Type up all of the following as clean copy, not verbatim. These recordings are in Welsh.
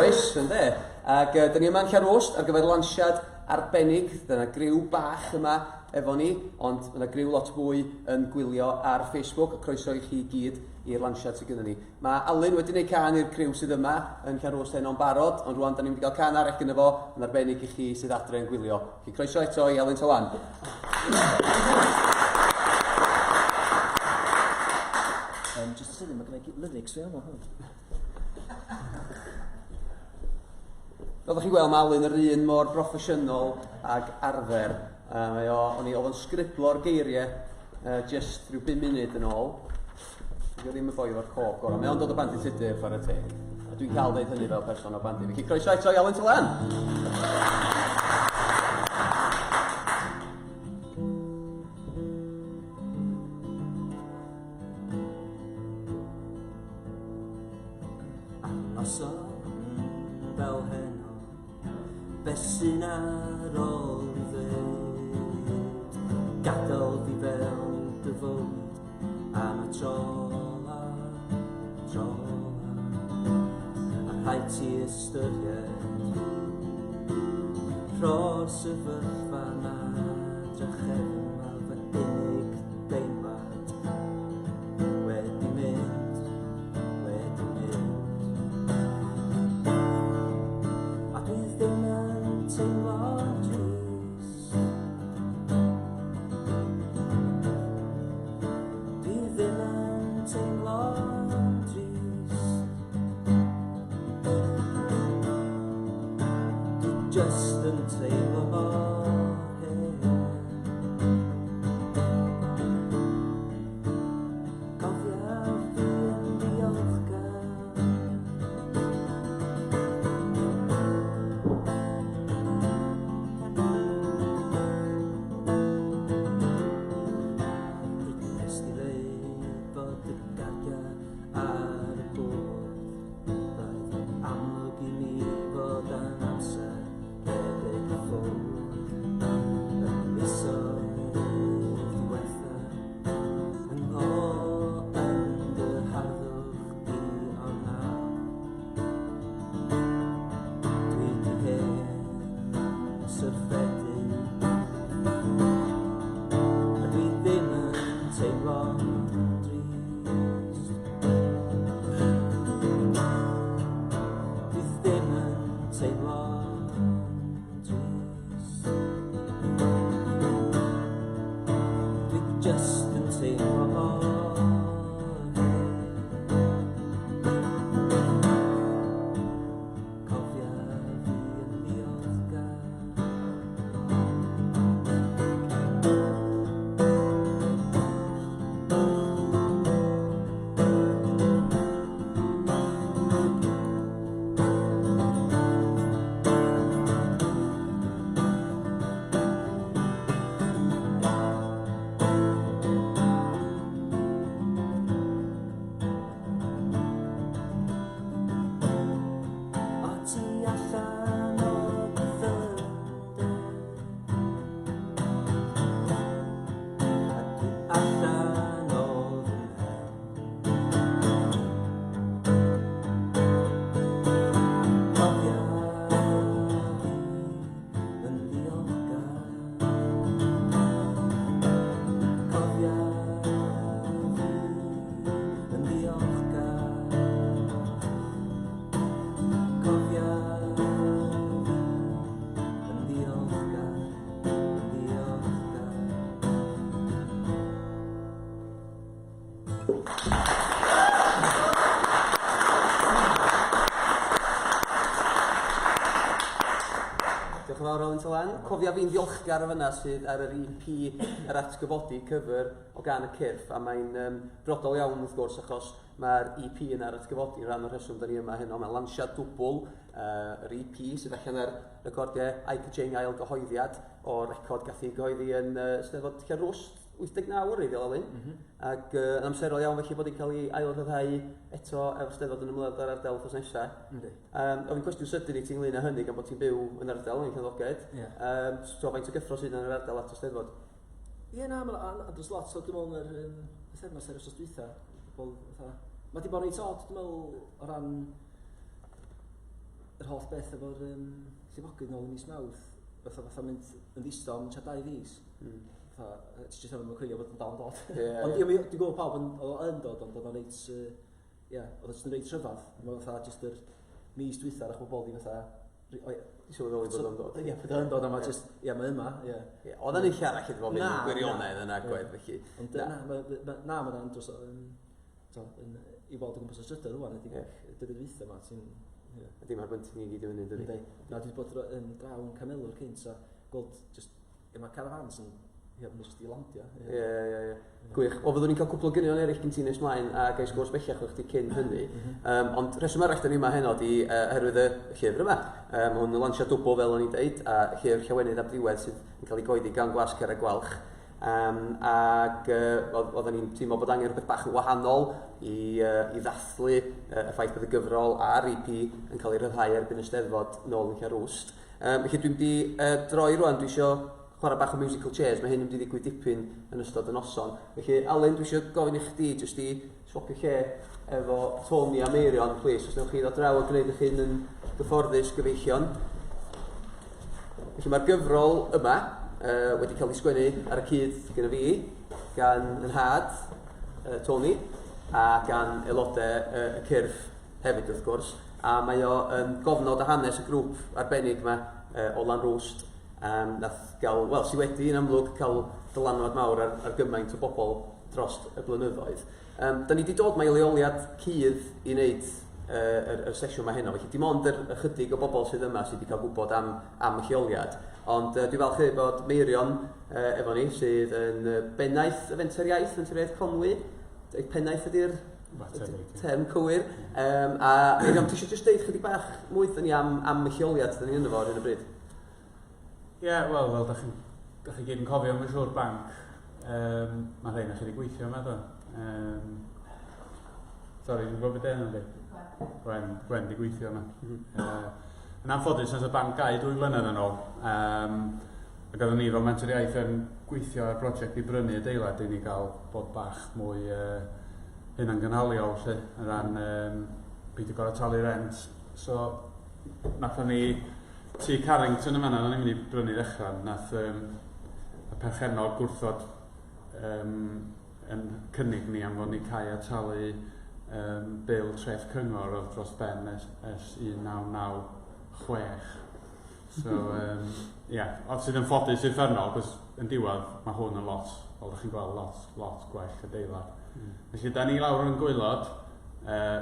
Oes, ynde. Ac uh, dyn ni yma'n Llanrwst ar gyfer lansiad arbennig. Dyna griw bach yma efo ni, ond mae yna griw lot fwy yn gwylio ar Facebook. Croeso i chi gyd i'r lansiad sydd gennym ni. Mae Alun wedi gwneud can i'r criw sydd yma yn Llanrwst heno'n barod, ond rwan da ni'n mynd i gael can arall gyda fo yn arbennig i chi sydd adre yn gwylio. Felly croeso eto i Alun Talan. Um, just a sydyn, mae gennau lyrics fi yma hefyd. Fel ydych chi'n gweld, mae Alun yr un mor broffesiynol ag arfer. Mae o, o'n i, oedd o'n sgriblo'r geiriau uh, just rhyw 5 munud yn ôl. Dwi ddim yn boi efo'r cof gorau. Mae o'n dod o Bandy Tudur, chwarae teg. A dwi'n cael dweud hynny fel person o Bandy. Felly croeso eto i Alun Tylan! Noson fel heno, beth sy'n ar ôl i ddweud? Gadael fi fewn i dy fywyd am y tro ola, tro ola. A rhaid ti ystyried rho'r sefyllfa 'ma drachefn ma fy unig deimlad wedi mynd, wedi mynd. A dwi ddim yn teimlo'n drist. Dwi ddim yn teimlo'n drist. Dwi just yn teimlo mor hen. Cofiaf fi yn ddiolchgar. Pryd nes di ddeud bod y gardia ar y bwrdd, roedd yn amlwg i mi fod yn amser rhedeg i ffwrdd. Y misoedd diwetha yng ngho yn dy harddwch di ond nawr dwi di hen syrffedu a dwi ddim yn teimlo'n drist. Dwi ddim yn teimlo'n drist. Dwi just yn teimlo mor hen. Cofia fi yn ddiolchgar. O ti allan o gyfynder A dwi allan o fy mhen. Cofia fi yn ddiolchgar. Cofia fi yn ddiolchgar. Cofia fi yn ddiolchgar, yn ddiolchgar. Diolch yn fawr Alun Talan. Cofia fi'n ddiolchgar o fyna sydd ar yr EP yr atgyfodi cyfer o gan y cyrff a mae'n um, brodol iawn wrth gwrs achos mae'r EP yna ar atgyfodi yn rhan o'r rheswm da ni yma heno. Mae'n lansiad dwbl, uh, yr EP sydd allan ar recordiau Ike Jane ail gyhoeddiad o'r record gath ei gyhoeddi yn uh, Steddfod Llanrwst 89 yn wreiddiol Alun. Mm -hmm. Ac uh, yn amserol iawn felly bod hi'n cael ei ail-ryddhau eto efo Steddfod yn ymweld â'r ardal wythnos nesaf. Yndi. Um, ofyn cwestiwn sydyn i ti ynglyn â hynny gan bod ti'n byw yn yr ardal yn Llanddoged. Yeah. Um, so faint o gyffro sydd yn yr ardal at y Steddfod? Ie, yeah, na, mae'n dros lot, so dwi'n meddwl yn yr um, pythefnos ar wythnos dwytha, pobl fatha... Mae di bod reit od, dwi'n meddwl, o ran yr holl beth efo'r llifogydd nôl yn mis Mawrth, fatha mynd yn ddistaw am tua 2 fis. Fatha, ti jyst yn coelio bod yn dal yn dod. Ond ie, dwi'n gwybod pawb yn, oedd o yn dod, ond oedd o'n reit, ie, oedd o jyst yn reit rhyfedd. Mae fatha jyst yr mis dwytha, rach bobl di fatha, o, ie, I sylweddoli bod o'n dod. Ie, bod o'n dod, a mae jyst, ie, mae yma, ie. Ie, oedd yn lle arall iddo fo fynd gwirionedd yn agwedd, felly. Ond na, na, mae'n andros o, i weld o gwmpas y strydoedd rŵan, ydy dyddiau dwytha yma, ti'n... Ydy, mae'r bunting i gyd i fyny, dydy. Na, dwi wedi bod yn draw yn Camelwr cynt, a gweld just, mae caravans yn, ie, maen nhw jyst i landio. Ie. Gwych. Wel, fyddwn ni'n cael cwpl o gynion eraill gyn ti nes mlaen a gael sgwrs bellach efo chdi cyn hynny. Ond rheswm arall da ni yma heno di oherwydd y llyfr yma. Mae hwn yn lansiad dwbl fel o'n i'n deud, a llyfr Llawenydd ab Ddiwedd sydd yn cael ei goeddi gan Gwasg Carreg Gwalch. Ac oedden ni'n teimlo bod angen rhywbeth bach yn wahanol i ddathlu y ffaith bod y gyfrol a'r EP yn cael ei rhyddhau erbyn y Steddfod nôl yn Llanrwst. Felly dwi'n mynd i droi rwan, dwi isio chwarae bach o musical chairs, mae hyn yn mynd i ddigwydd dipyn yn ystod y noson. Felly, Alun, dwi eisiau gofyn i chdi jyst i swapio lle efo Tony a Meirion, please, os newch chi ddod draw a gwneud eich hun yn gyfforddus, gyfeillion. Felly mae'r gyfrol yma wedi cael ei sgwennu ar y cyd gyda fi, gan yn nhad, Tony, a gan aelodau y cyrff hefyd wrth gwrs. A mae o yn gofnod o hanes y grŵp arbennig yma o Lanrwst, nath gael, wel, sy wedi yn amlwg cael dylanwad mawr ar gymaint o bobl dros y blynyddoedd. Da ni wedi dod mae leoliad cudd i wneud yr sesiwn yma heno, felly dim ond yr ychydig o bobl sydd yma sydd wedi cael gwybod am y lleoliad. Ond dwi'n falch hefyd bod Meirion efo ni, sydd yn bennaeth y Fenter Iaith, Fenter Iaith Conwy. Pennaeth ydy'r term cywir. A Meirion, ti eisiau jyst deud chydig bach mwy wrthon ni am y lleoliad da ni ynddo fo ar hyn o bryd? Ie, yeah, wel, fel da chi gyd yn cofio, mae'n siŵr banc, mae rhain chi wedi gweithio yma, do. Sorry, dwi'n gwybod beth enw di? Gwen di gweithio yma. Yn anffodus, nes y banc gau 2 flynedd yn ôl, ac oeddwn ni fel Menter Iaith yn gweithio ar brosiect i brynu adeilad i ni gael bod bach mwy hunangynhaliol, lle, yn ran beidio gorfod talu rent. So, nathon ni tŷ Carrington yma, o'n i'n mynd i brynu ddechrau, nath y perchennog gwrthod yn cynnig ni am fod ni cael a talu bil treth cyngor oedd dros ben ers 1996. So, yeah, ond sydd yn ffodus uffernol, cos yn diwedd mae hwn yn lot, fel ydych chi'n gweld, lot gwell adeilad. Felly, da ni lawr yn gwaelod,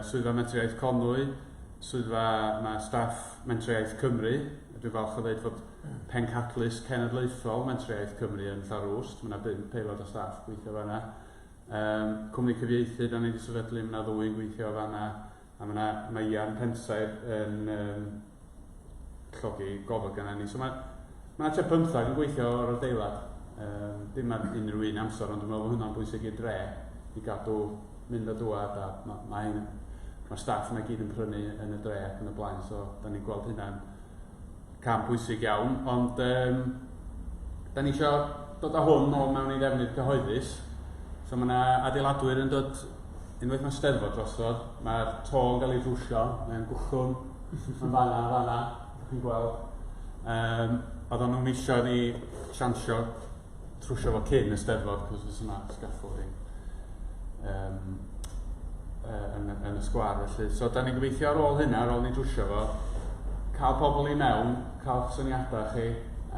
swyddfa Menter Iaith Conwy, swyddfa mae staff Menter Iaith Cymru, dwi'n falch o ddeud fod pencadlys cenedlaethol Menter Iaith Cymru yn Llanrwst, mae yna 5 aelod o staff gweithio fanna. Cwmni cyfieithu, da ni wedi sefydlu, mae yna 2 yn gweithio fanna, a mae Ian Pensaer yn llogi gofod gyda ni. So mae yna tua 15 yn gweithio o'r adeilad. Dim ar unrhyw un amser, ond dwi'n meddwl bod hwnna'n bwysig i'r dre i gadw mynd a dŵad, a mae'r staff yma gyd yn prynu yn y dre ac yn y blaen, so da ni'n gweld hynna'n cam pwysig iawn, ond da ni eisiau dod â hwn nôl mewn i ddefnydd cyhoeddus. So mae yna adeiladwyr yn dod, unwaith mae Steddfod drosodd, mae'r to yn cael ei drwsio, mae'n gwchwn, yn fanna, ydych chi'n gweld. Oedden nhw'n eisiau ni siansio trwsio fo cyn y Steddfod, cos oes yna scaffolding yn y sgwâr felly. So da ni'n gobeithio ar ôl hynna, ar ôl ni drwsio fo, cael pobl i mewn, cael syniadau chi, a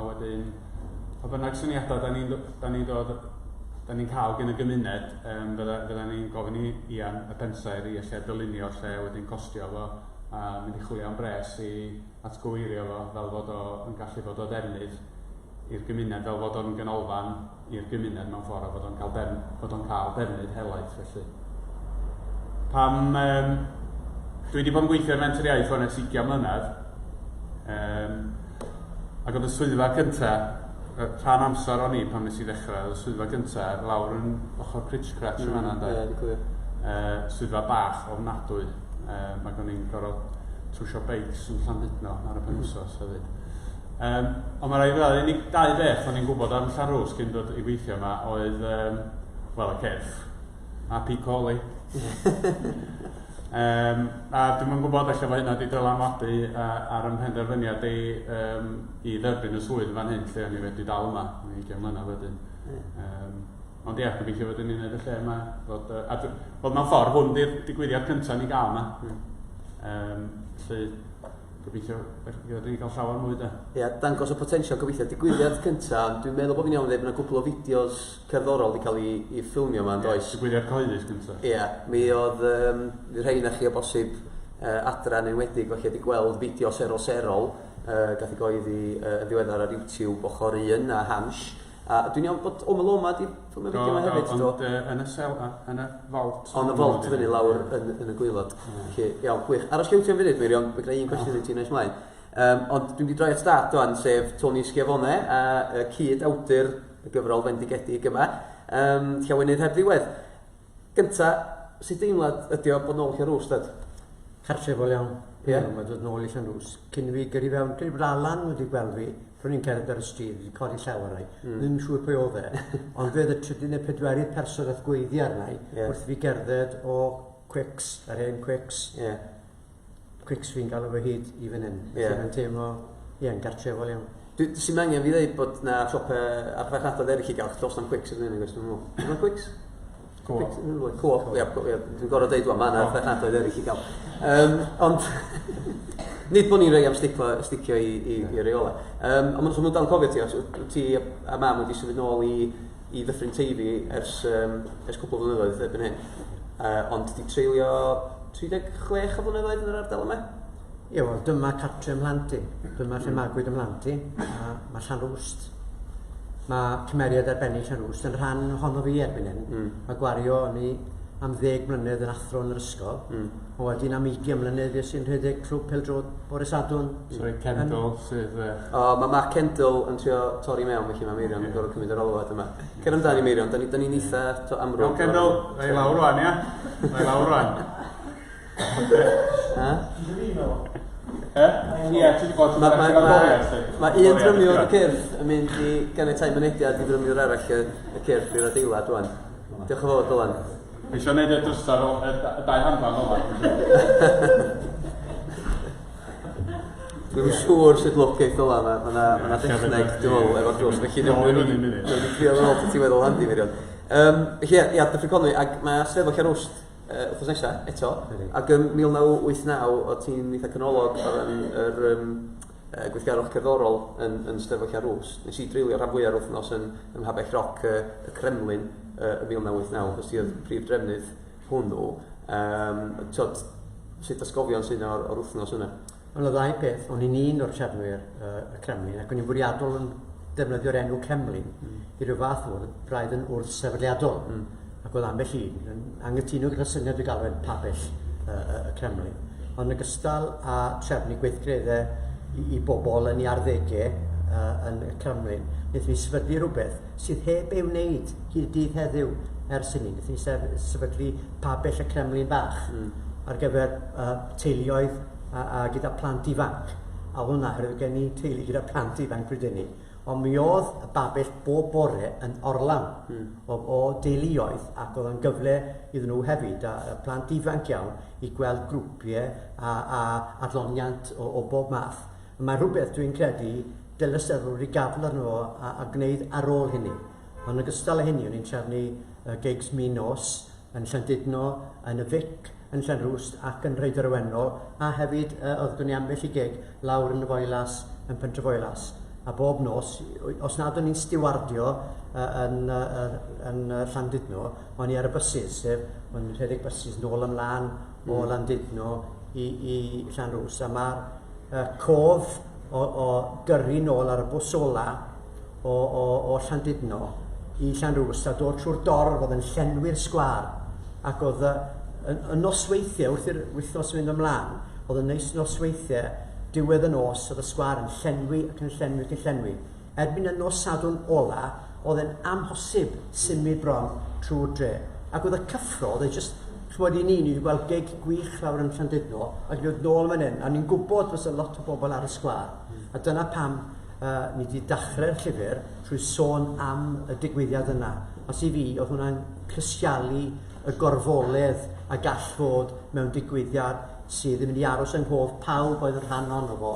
wedyn, pa bynnag syniadau da ni'n cael gen y gymuned, fydda ni'n gofyn i Ian y pensaer i lle dylunio lle wedyn costio fo, a mynd i chwilio am bres i atgyweirio fo, fel fod o yn gallu bod o ddefnydd i'r gymuned, fel fod o'n ganolfan i'r gymuned mewn ffordd, a fod o'n cael defnydd helaeth felly. Pam dwi wedi bod yn gweithio ar Menter Iaith o'n ers 20 mlynedd, ac oedd y swyddfa cynta, rhan amser o'n i pan nes i ddechrau, oedd y swyddfa cynta lawr yn ochr Critch Cratch yma yna, ynde? Swyddfa bach ofnadwy, ac o'n i'n gorfod trwsio beics yn Llandudno ar y penwythnos hefyd. Ond mae rhaid i ddweud, unig 2 beth o'n i'n gwybod am Llanrwst cyn dod i weithio yma oedd, wel, y cyrff a Pete Corley. A dwi'm yn gwybod ella fo hynna 'di dylanwadu ar 'y mhenderfyniad i i dderbyn y swydd yn fan hyn 'lly, o'n i wedi dal yma am 20 mlynedd wedyn. Yeah. Ond ie, gobeithio fod ni'n gwneud y lle yma. Fod, a fod mewn ffordd hwn di'r digwyddiad cyntaf ni gael yma. Felly, gobeithio fod ni'n cael llawer mwy da. Ie, yeah, dangos y potensial gobeithio. Digwyddiad cyntaf, ond dwi'n meddwl bod fi'n iawn dweud bod yna gwpl o fideos cerddorol wedi cael ei, ei ffilmio yma, yn does? Digwyddiad cyhoeddus cyntaf. Ie, yeah, mi oedd mi rhai na chi o bosib adra yn enwedig felly wedi gweld fideo Serol Serol gath ei goeddi yn ddiweddar ar YouTube ochr un a Hansh. A dwi'n iawn bod Omaloma di ffilmio fideo yma hefyd, do? Ond yn y sel, yn y vault. Ond y vault fyny lawr yn y gwaelod. Felly, iawn, gwych. Aros gyda ti am funud, Meirion, mae gen i un cwestiwn i ti nes mlaen. Ond dwi'n wedi droi at dad wan, sef Tony Schiavone, a cyd-awdur y gyfrol fendigedig yma, Llawenydd Heb Ddiwedd. Gynta, sut deimlad ydi o bod nôl Llanrwst, dad? Cartrefol iawn. Ie? Yeah. Mae dod nôl i Llanrwst. Cyn i fi gyrru fewn, credu bod Alan wedi gweld fi, pryd ni'n cerdded ar y stryd, wedi codi llaw arna i. Ddim yn siŵr pwy oedd e. Ond fe oedd y trydydd neu pedwerydd person wrth gweiddi arna i, yeah. wrth fi gerdded o Quicks, yr hen Quicks. Yeah. Quicks fi'n galw fo hyd i fan hyn. Ie. Felly mae'n teimlo, ie, yn gartrefol iawn. Dwi, sy'n angen fi ddeud bod na siopau archfarchnadoedd eraill i gael, does na'm Quicks yn hyn, oes, dwi'n meddwl. Oes Quicks? Co-op. Co-op, ie, ie, dwi'n gorfod deud wan, mae yna archfarchnadoedd eraill i gael. Ond, nid bod ni'n rhoi am sticlo, sticio i reolau. Ond maen nhw'n dal yn cofio ti, os ti a mam wedi symud nôl i Ddyffryn Teifi ers cwpl o flynyddoedd erbyn hyn. Ond di treulio 36 o flynyddoedd yn yr ardal yma? Ie, wel, dyma cartre mhlant i. Dyma lle magwyd ym mhlant i. A mae Llanrwst, mae cymeriad arbennig Llanrwst yn rhan ohono fi erbyn hyn. Mae gwario o'n i am 10 mlynedd yn athro yn yr ysgol. Ond wedyn am 20 mlynedd fues i'n rhedeg clwb pêl-droed bore Sadwrn. Sorry, Kendall sydd... O, mae Mark Kendall yn trio torri mewn, felly mae Meirion yn gorfod cymryd yr alwad yma. Cer amdani Meirion, da ni'n ni eitha to amrwd. Iawn Kendall, na i lawr rwan, ia? Na i lawr rwan. Ha? E? Ie, ti wedi bod Mae un drymiwr y cyrff yn mynd i ganiatáu mynediad i ddrymiwr arall y cyrff i'r adeilad rwan. Diolch yn fawr, Dylan. Fi eisiau gwneud y drysau fel y dau handlan fel Dwi'm yn siŵr sut lwc eith Dylan, mae yna ma dechneg, dwi'n meddwl, efo'r drws. Felly, dwi'n trio fel bod ti'n weddol handi, Meirion. Felly, ie, ia, Dyffryn Conwy, ac mae Steddfod Llanrwst wythnos nesaf, eto. Ac ym 1989, o ti'n eitha canolog o ran yr gweithgarwch cerddorol yn Steddfod Llanrwst. Nes i dreulio rhan fwyaf o'r wythnos ym Mhabell Roc y Kremlin ym 1989, achos ti oedd prif drefnydd hwnnw. Tod, sut atgofion sydd o'r wythnos yna? Wel, y ddau peth, o'n i'n un o'r trefnwyr y Kremlin, ac o'n i'n fwriadol yn defnyddio'r enw Kremlin i ryw fath o braidd yn wrth-sefydliadol. Ac oedd ambell un yn anghytuno gyda'r syniad o gael e'n pabell y Kremlin. Ond yn ogystal â trefnu gweithgareddau i bobl yn ei arddegau yn y Kremlin, wnaethon ni sefydlu rhywbeth sydd heb ei wneud hyd y dydd heddiw ers hynny. Wnaethon ni sefydlu pabell y Kremlin bach ar gyfer teuluoedd a gyda plant ifanc. A hwnna, oherwydd gen i teulu gyda plant ifanc pryd hynny. Ond mi oedd y babell bob bore yn orlawn o deuluoedd, ac oedd o'n gyfle iddyn nhw hefyd, a plant ifanc iawn, i gweld grwpiau a adloniant o bob math. Mae rhywbeth dwi'n credu dylai Steddfod wedi gafel arno fo a gwneud ar ôl hynny. Ond yn ogystal â hynny, o'n i'n trefnu gigs min nos yn Llandudno, yn y Vic, yn Llanrwst ac yn Rhaeadr y Wennol, a hefyd oedd gen i ambell i gig lawr yn y Foelas, yn Pentre Foelas. A bob nos, os nad o'n i'n stiwardio yn Llandudno, o'n i ar y buses, sef o'n i'n rhedeg buses nôl ymlaen o Landudno i Llanrwst. A mae'r cof o gyrru nôl ar y bws ola o Llandudno i Llanrwst a dod trwy'r dorf oedd yn llenwi'r sgwâr, ac oedd y nosweithiau wrth i'r wythnos fynd ymlaen, oedd y neis nosweithiau diwedd y nos, oedd y sgwâr yn llenwi ac yn llenwi ac yn llenwi. Erbyn y nos Sadwrn ola, oedd e'n amhosib symud bron trwy'r dre. Ac oedd y cyffro, oedd e jyst, ch'mod, i ni, ni wedi gweld gig gwych lawr yn Llandudno, ac ni oedd nôl fan hyn, a ni'n gwybod fysa lot o bobl ar y sgwâr. A dyna pam ni wedi dechrau'r llyfr trwy sôn am y digwyddiad yna. Os i fi, oedd hwnna'n crisialu y gorfoledd a gall fod mewn digwyddiad sydd yn mynd i aros yng nghof pawb oedd yn rhan ohono fo.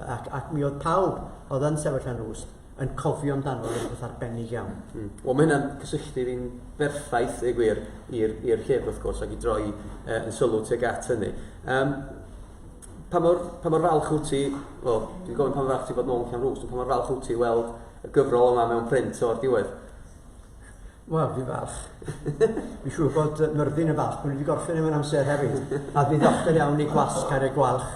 Ac, ac mi oedd pawb oedd yn sefyll Llanrwst yn cofio amdano fo fel rhywbeth arbennig iawn. Wel, mae hynna'n cysylltu fi'n berffaith, ei gwir, i'r llyfr, wrth gwrs, ac i droi yn sylw tuag at hynny. Pa mor, pa mor falch wyt ti, wel, dwi'n gofyn pa mor falch ti fod nôl yn Llanrwst, ond pa mor falch wyt ti weld y gyfrol yma mewn print o'r diwedd? Wel, dwi'n falch. Dwi'n siŵr bod Myrddin yn falch bod ni wedi gorffen mewn amser hefyd. A dwi'n ddiolchgar iawn i Gwasg Carreg Gwalch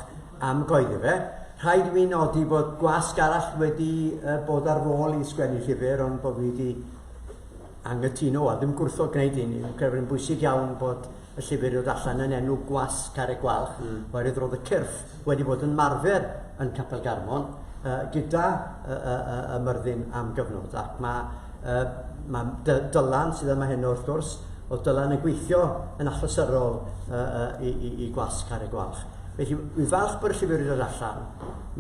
am goeddi fe. Rhaid i mi nodi bod gwasg arall wedi bod ar fôl i sgwennu llyfr, ond bod fi wedi anghytuno, wel, ddim gwrthod gwneud un. Dwi'n credu bod yn bwysig iawn bod y llyfr i ddod allan yn enw Gwasg Carreg Gwalch, oherwydd roedd y cyrff wedi bod yn marfer yn Capel Garmon gyda y Myrddin am gyfnod, ac mae mae Dylan sydd yma heno wrth gwrs, oedd Dylan yn gweithio yn achlysurol i, i, i Gwasg Carreg Gwalch. Felly, dwi'n falch bod y llyfr wedi dod allan.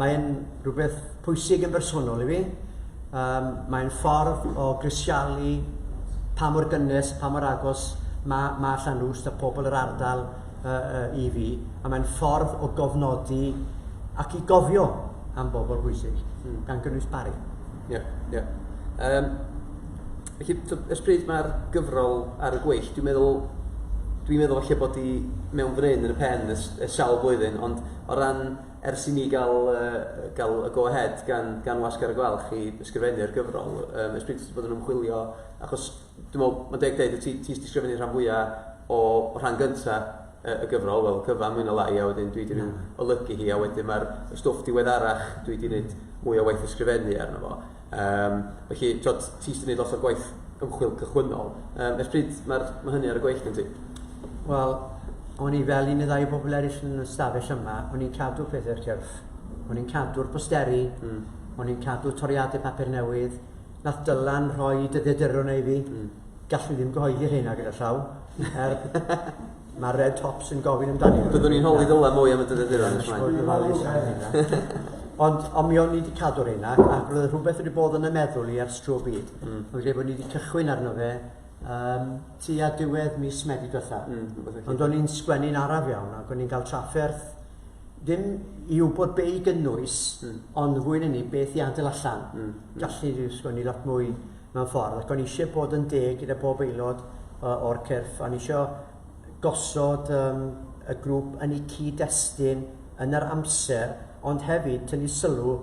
Mae'n rhywbeth pwysig yn bersonol i fi. Mae'n ffordd o grisialu pa mor gynnes, pa mor agos mae, mae Llanrwst a pobl yr ardal i fi, a mae'n ffordd o gofnodi ac i gofio am bobl bwysig, gan gynnwys Barry. Ie, yeah, ie. Yeah. Felly, ers pryd mae'r gyfrol ar y gweill, dwi'n meddwl, dwi'n meddwl falle bod hi mewn fan hyn yn y pen ers, ers sawl blwyddyn, ond o ran ers i ni gael, gael y go-ahead gan, gan Wasg ar y Gwalch i ysgrifennu'r gyfrol, ers pryd ti wedi bod yn ymchwilio, achos dwi'n meddwl, mae'n deg dweud, ti, ti wedi sgrifennu rhan fwyaf o, o rhan gyntaf y gyfrol, wel, cyfan mwy na lai, a wedyn dwi wedi rhyw olygu hi, a wedyn mae'r stwff diweddarach dwi wedi gwneud mwy o waith ysgrifennu arno fo. Felly, twod, ti sydd wedi gwneud lot o'r gwaith ymchwil cychwynnol. Ers pryd mae'r, mae hynny ar y gweill gen ti? Wel, o'n i fel un neu ddau o bobl eraill yn y stafell yma, o'n i'n cadw pethau'r cyrff. O'n i'n cadw'r posteri, o'n i'n cadw toriadau papur newydd. Nath Dylan rhoi dyddiaduron i fi. Gallwn i ddim gyhoeddi rheina gyda llaw. Er, mae Red Tops yn gofyn amdani. Byddwn ni'n holi Dylan mwy am y dyddiaduron nes mlaen. Ond, ond mi o'n i wedi cadw rheina, ac roedd rhywbeth wedi bod yn y meddwl i ers tro byd. Oedd bod ni wedi cychwyn arno fe tua diwedd mis Medi diwetha. Ond o'n i'n sgwennu'n araf iawn, ac o'n i'n cael trafferth ddim i wybod be i gynnwys, ond fwy na ni, beth i adael allan. Gallu di sgwennu lot mwy mewn ffordd, ac o'n i eisiau bod yn deg gyda bob aelod o'r cyrff, o'n i eisiau gosod y grŵp yn ei cyd-destun yn yr amser, ond hefyd tynnu sylw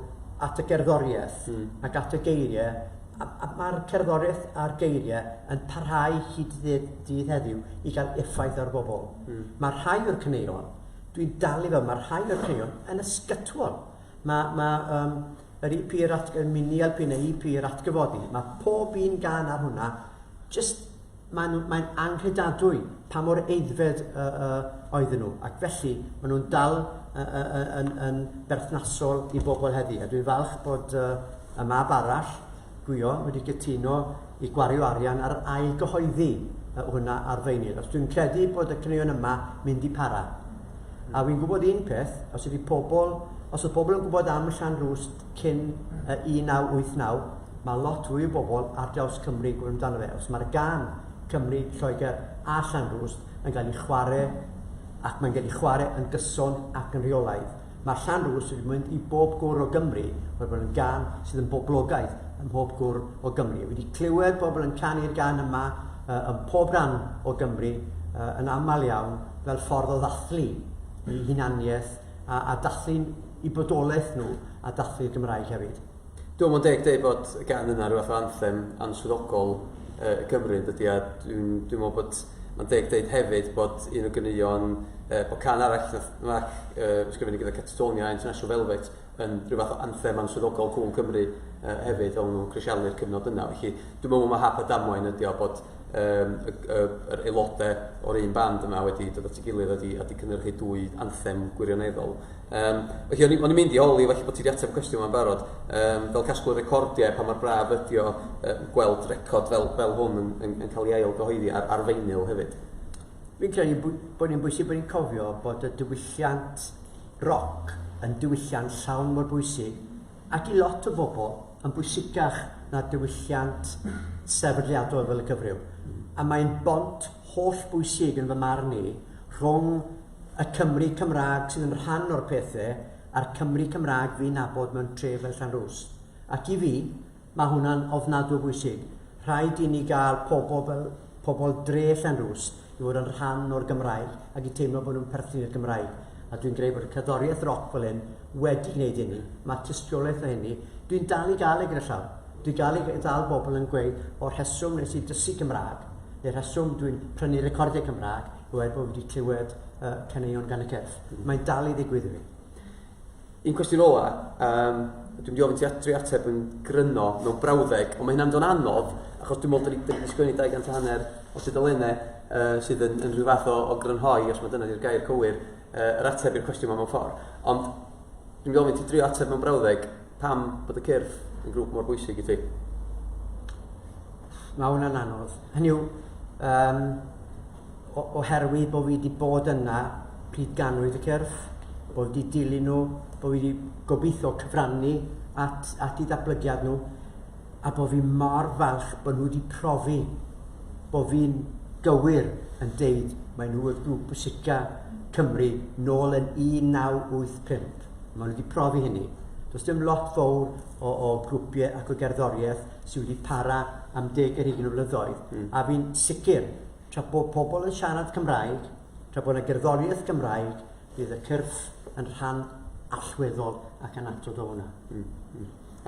at y gerddoriaeth ac at y geiriau, a, a mae'r cerddoriaeth a'r geiriau yn parhau hyd ddydd, dydd heddiw i gael effaith ar bobl. Mae rhai o'r caneuon, dwi'n dal i fel, mae rhai o'r caneuon yn ysgytwol. Mae, mae yr EP yr at, y mini LP neu EP yr atgyfodi, mae pob un gan ar hwnna, just mae'n mae anghredadwy pa mor aeddfed oedden nhw, ac felly maen nhw'n dal yn, yn berthnasol i bobl heddi. A dwi'n falch bod y mab arall, Gwion, wedi cytuno i gwario arian ar ail gyhoeddi hwnna ar feinyl. Os dwi'n credu bod y caneuon yma mynd i para. A fi'n gwybod un peth, os ydy pobl, os oedd pobl yn gwybod am Llanrwst cyn 1989, mae lot fwy o bobl ar draws Cymru yn gwybod amdano fe. Os mae'r gan Cymru, Lloegr a Llanrwst yn cael ei chwarae, ac mae'n cael ei chwarae yn gyson ac yn rheolaidd. Mae Llanrwst wedi mynd i bob gwr o Gymru, oherwydd bod yn gan sydd yn boblogaidd ym mhob gwr o Gymru. Wedi clywed bobl yn canu'r gan yma ym pob rhan o Gymru yn aml iawn fel ffordd o ddathlu i hunaniaeth a, a dathlu i bodolaeth nhw a dathlu'r Gymraeg hefyd. Dwi'n meddwl deg dweud bod y gan yna rhyw fath o anthem answyddogol Cymru yn dydy, a dwi'n dwi meddwl bod mae'n deg dweud hefyd bod un o ganeuon, bod can arall nath Mark ysgrifennu gyda Catatonia, International Velvet, yn rhyw fath o anthem answyddogol cŵl Cymru hefyd, fel nhw'n crisialu'r cyfnod yna. Felly dwi'n meddwl mae hap a damwain ydy o bod um, y, y, yr aelodau o'r un band yma wedi dod at ei gilydd a di, a di cynhyrchu dwy anthem gwirioneddol. Felly o'n i'n mynd i holi, falle bod ti wedi ateb y cwestiwn yma'n barod, fel casglwr recordiau, pa mor braf ydi o gweld record fel, fel hwn yn, yn, yn cael ei ail gyhoeddi ar, ar feinyl hefyd? Fi'n credu bod ni'n bwysig bod ni'n cofio bod y diwylliant roc yn diwylliant llawn mor bwysig ac i lot o bobl yn bwysicach na diwylliant sefydliadol fel y cyfryw. A mae'n bont holl bwysig yn fy marn i rhwng y Cymry Cymraeg sydd yn rhan o'r pethau a'r Cymry Cymraeg fi'n nabod mewn tref fel Llanrwst. Ac i fi, mae hwnna'n ofnadwy o bwysig. Rhaid i ni gael pobl fel pobl dre Llanrwst i fod yn rhan o'r Gymraeg ac i teimlo bod nhw'n perthyn i'r Gymraeg. A dwi'n credu bod y cerddoriaeth roc fel hyn wedi gwneud hynny. Mae tystiolaeth o hynny. Dwi'n dal i gael e gyda llaw. Dwi'n gael i dal bobl yn gweud o'r rheswm nes i dysgu Cymraeg, neu'r rheswm dwi'n prynu recordiau Cymraeg, yw er bod fi wedi clywed uh, caneuon gan y cyrff. Mae'n dal i ddigwydd i fi. Un cwestiwn ola, um, dwi'n mynd i ofyn ti dri ateb yn gryno mewn brawddeg, ond mae hynna'n dod anodd, achos dwi'n meddwl da ni wedi sgwennu 200 hanner o tudalennau uh, sydd yn, yn rhyw fath o, o grynhoi, os mae dyna di'r gair cywir, uh, yr ateb i'r cwestiwn yma mewn ffordd. Ond dwi'n mynd i ofyn ti drio ateb mewn brawddeg, pam bod y cyrff yn grŵp mor bwysig i ti? Mae hwnna'n anodd. Hynny yw, um, oherwydd bod fi wedi bod yna pryd ganwyd y cyrff, bod fi wedi dilyn nhw, bod fi wedi gobeithio cyfrannu at, at eu datblygiad nhw, a bod fi mor falch bod nhw wedi profi bod fi'n gywir yn deud mae nhw yw'r grŵp pwysica Cymru nôl yn 1985. Maen nhw wedi profi hynny. Does dim lot fawr o, o grwpiau ac o gerddoriaeth sydd wedi para am deg ar hugain o flynyddoedd. A fi'n sicr, tra bod pobl yn siarad Cymraeg, tra bod yna gerddoriaeth Gymraeg, bydd y cyrff yn rhan allweddol ac annatod o hwnna.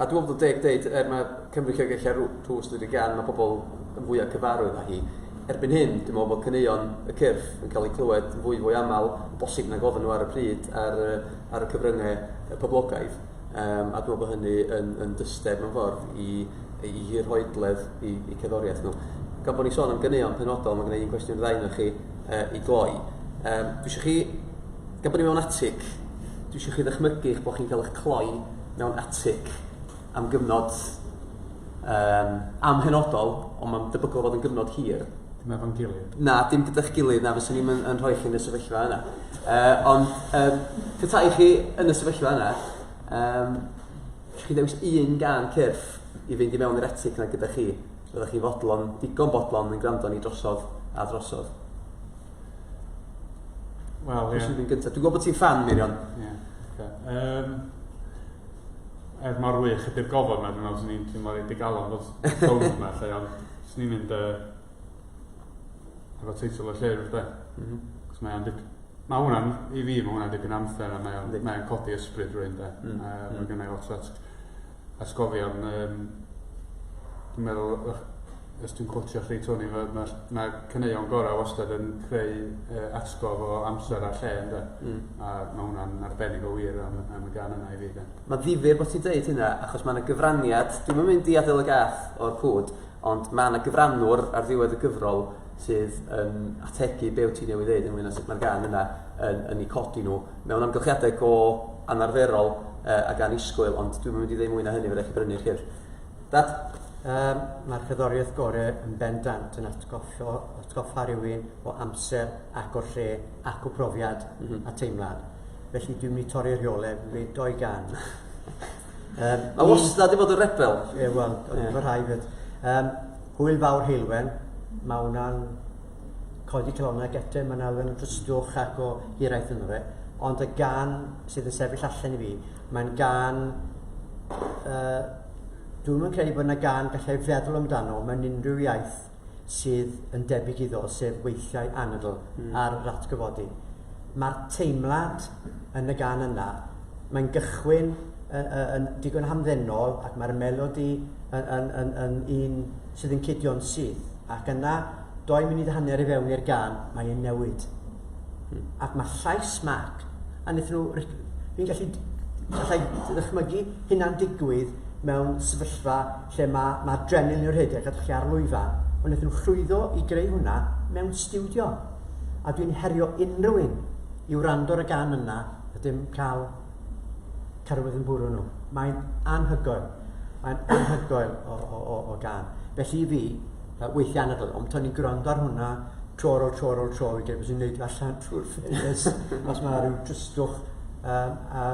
A dwi'n meddwl bod o'n deg deud, er mae Cymru Lloegr lle Rhws wedi gan, mae pobl yn fwyaf cyfarwydd â hi. Erbyn hyn, dwi'n meddwl bod caneuon y cyrff yn cael eu clywed yn fwy fwy aml, bosib nag oedden nhw ar y pryd ar, ar y cyfryngau poblogaidd. Um, a dwi'n meddwl bod hynny yn, yn dysteb mewn ffordd i, i hirhoedledd i, i cerddoriaeth nhw. Gan bod ni sôn am ganeuon penodol, mae gen i un cwestiwn ddau ohonoch chi uh, i gloi. Um, dwi eisiau chi, gan bod ni mewn atig, dwi eisiau chi ddychmygu eich bod chi'n cael eich cloi mewn atig am gyfnod um, amhenodol, ond mae'n debygol fod yn gyfnod hir. Dim efo'n gilydd. Na, dim gyda'ch gilydd, na, fyswn i'm yn, yn rhoi chi yn y sefyllfa yna. Uh, ond um, petai chi yn y sefyllfa yna, um, chi ddewis un gan cyrff i fynd i mewn i'r atig yna gyda chi, byddech chi fodlon, digon bodlon yn gwrando ni drosodd a drosodd. Wel, ie. Pwy sy'n mynd gyntaf? Dwi'n gwybod bod ti'n fan, Mirion. Ie. Yeah, okay. Um, er mor wych ydy'r gofod yma, dwi'n meddwl swn i'n teimlo reit digalon fod bownd yma, lle, ond swn i'n mynd uh, efo teitl y llyfr, de. Mm -hmm. Cos mae o'n dip... Mae hwnna'n, i fi, mae hwnna'n dipyn amser a mae o'n mae codi ysbryd rhywun, de. Mm. Uh, mae gennau lot o atgofion, um, dwi'n meddwl, os dwi'n quotio chi Tony, mae ma, ma caneuon gorau wastad yn creu uh, atgof o amser a lle, ynddo? Mm. A mae hwnna'n arbennig o wir am, am y gan yna i fi. De. Mae'n ddifyr bod ti'n deud hynna, achos mae yna gyfraniad, dwi'm yn mynd i adael y gath o'r cwd, ond mae yna gyfrannwr ar ddiwedd y gyfrol sydd yn ategu be wyt ti newydd ddeud ynglyn â sut mae'r gan yna yn, yn eu codi nhw mewn amgylchiadau go anarferol uh, ac annisgwyl, ond dwi'm yn mynd i ddeud mwy na hynny, fe chi brynu'r llyfr. Dad? Um, Mae'r cerddoriaeth gorau yn bendant yn atgoffio, atgoffa rhywun o amser ac o'r lle ac o profiad mm -hmm. a teimlad. Felly dwi'n mynd i torri'r rheolau, fi'n gwneud doi gan. Um, Mae wastad i fod yn rebel. Ie, yeah, wel, yeah. mae rhai fyd. Um, hwyl fawr Heulwen, mae hwnna'n codi calonnau ac eto mae'n elfen o dristwch ac o hiraeth ynddo fe. Ond y gan sydd yn sefyll allan i fi, mae'n gan... Uh, Dwi'm yn credu bod yna gan gallai feddwl amdano mewn unrhyw iaith sydd yn debyg iddo, sef weithiau anadl mm. ar yr atgyfodi. Mae'r teimlad yn y gan yna, mae'n gychwyn yn, yn digon hamddenol ac mae'r melodi yn, yn, yn, yn un sydd yn cudio'n syth. Ac yna, doi munud a hanner i fewn i'r gan, mae'n newid. Mm. Ac mae llais Mark, a wnaethon nhw... Fi'n gallu... Allai ddychmygu hynna'n digwydd mewn sefyllfa lle mae, mae adrenalin yn rhedeg a chi ar lwyfan, ond wnaethon nhw llwyddo i greu hwnna mewn stiwdio. A dwi'n herio unrhyw un i wrando ar y gan yna a dim cael carwedd yn bwrw nhw. Mae'n anhygoel. Mae'n anhygoel o, o, o, o gan. Felly i fi, weithiau anadl, ond tan i'n gwrando ar hwnna tro ar ôl tro ar ôl tro, fi'n credu bod i'n neud allan trwy'r ffenest, os mae rhyw dristwch, um, a,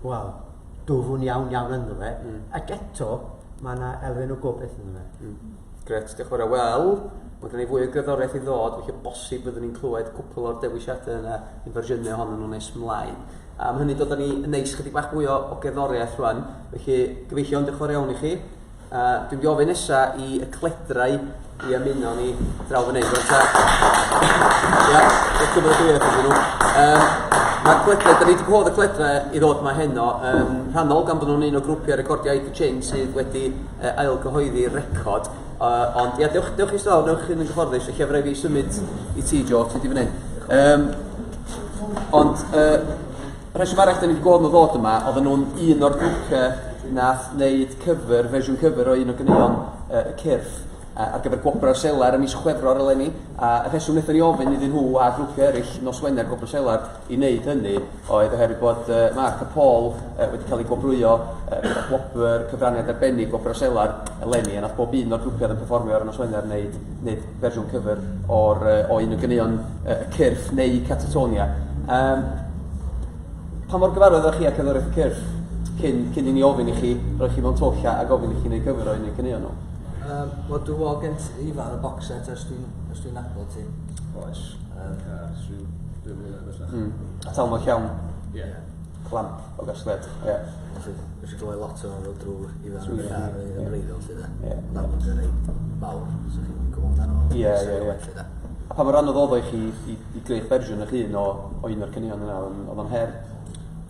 wel, dwfwn iawn iawn ynddo fe. Mm. Ac eto, mae yna elfen o gobaith ynddo fe. Mm. Gret, diolch yn fawr. Wel, Mae gen i fwy o gerddoriaeth i ddod, felly bosib byddwn ni'n clywed cwpl o'r dewisiadau yna yn fersiynau ohonyn nhw nes mlaen. A mae hynny'n dod â ni yn neis chydig bach fwy o, o gerddoriaeth rwan. Felly, gyfeillion, diolch yn fawr iawn i chi. Dwi'n mynd i ofyn nesa i y cledrau i ymuno ni draw fan hyn. Rwan ta. Ia, diolch gymeradwyaeth iddyn nhw. Mae'r cledrau, da ni wedi gwahodd y cledrau i ddod yma heno, rhannol gan bod nhw'n un o grwpiau recordiau I Ching sydd wedi ailgyhoeddi record. Ond ia, dewch, dewch i stol, dewch yn gyfforddus, lle fydda fi symud i ti, Jo, ti di fan hyn. Ond, rheswm arall da ni wedi gweld nhw ddod yma, oedden nhw'n un o'r grwpiau nath wneud cyfer, fersiwn cyfer o un o ganeuon y Cyrff ar gyfer Gwobrau'r Selar ym mis Chwefror eleni. A y rheswm wnaethon ni ofyn iddyn nhw a grwpiau eraill nos Wener Gwobrau'r Selar i wneud hynny oedd oherwydd bod Mark a Paul wedi cael eu gwobrwyo gyda gwobr cyfraniad arbennig Gwobrau'r Selar eleni, a nath bob un o'r grwpiau oedd yn perfformio ar y nos Wener wneud, wneud fersiwn cyfer o'r, o un o ganeuon y Cyrff neu Catatonia. Pa mor gyfarwydd oeddech chi â cerddoriaeth y Cyrff cyn, cyn i ni ofyn i chi, roi chi mewn twll a, a gofyn i chi wneud cyfer o un o'r caneuon nhw? Wel, dwi'n meddwl gen ti Ifan y box set ers dwi'n ers dwi'n nabod ti. Oes. Ers rhyw dwy mlynedd bellach. A tal mor llawn. Ie. Yeah. Clamp o gasgliad. Ie. Yeah. Felly, nes i glywed lot o'n fel drwy Ifan Trwy yn y Ifan, car ie. yn wreiddiol, lly de. Ie. Ond amlwg yn reit mawr, so chi'n gwybod amdano fo. Ie, ie, ie. Lly de. A pa mor anodd oedd o i chi i, i greu fersiwn eich hun o, o un o'r caneuon yna? Oedd o'n her?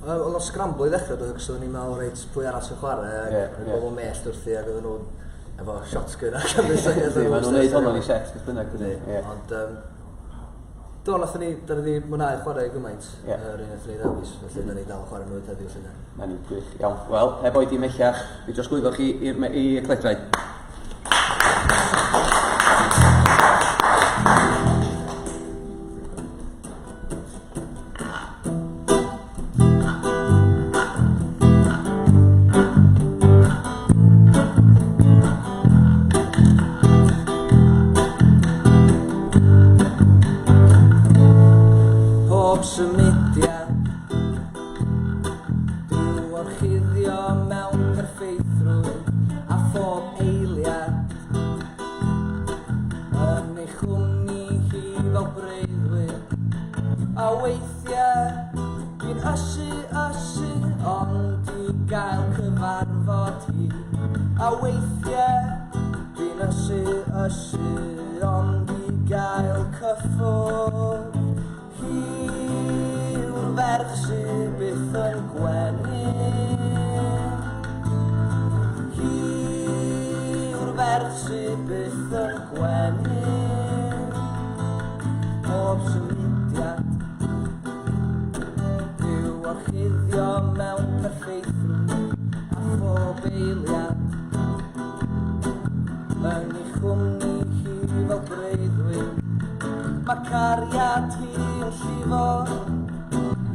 Wel, oedd o'n scramble i ddechrau, doedd, cos oedden ni'n meddwl, reit, pwy arall sy'n chwarae, ac Ie, oedd ie. bobl mellt wrthi, ac oedden nhw efo shotgun ac yn Yndi, maen nhw'n neud honno'n i set, beth bynnag, dydy. Ie. Ond, do, nathon ni, da ni wedi mwynhau chwarae gymaint, Ie. yr un nathon ni ddewis, felly da ni dal yn chwarae nhw heddiw, felly. Na ni, gwych, iawn. Wel, heb oedi mellach, fi drosglwyddo chi i'r i cledrau. Pob symudiad Dyw orchuddio mewn perffeithrwydd a phob eiliad yn ei chwmni hi fel breuddwyd a weithiau dwi'n ysu ysu ond i gael cyfarfod hi a weithiau dwi'n ysu ysu ond i gael cyffwrdd hi yw'r ferch sydd byth yn gwenu. Hi yw'r ferch sydd byth yn gwenu. Pob symudiad yw orchuddio mewn perffeithrwydd a phob eiliad yn ei chwmni hi fel breuddwyd. Mae cariad hi yn llifo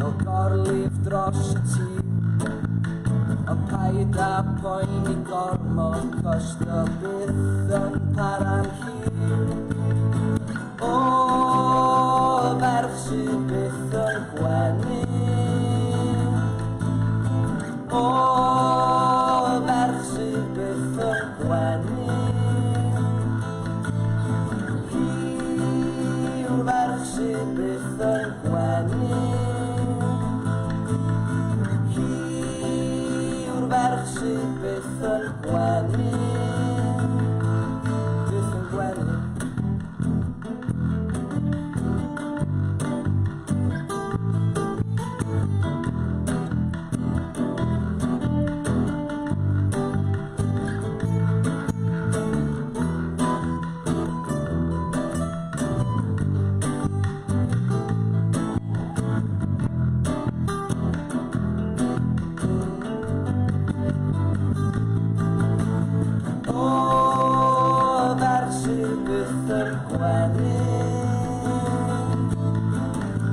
fel gorlif dros y tŷ. Ond paid â poeni gormod, cos dio byth yn para'n hir. O, ferch sydd byth yn gwenu. O, ferch sydd byth yn gwenu. Hi yw'r ferch sydd byth yn gwenu. Hi yw'r ferch sydd byth yn gwenu. Byth yn gwenu. O, ferch sydd byth yn gwenu.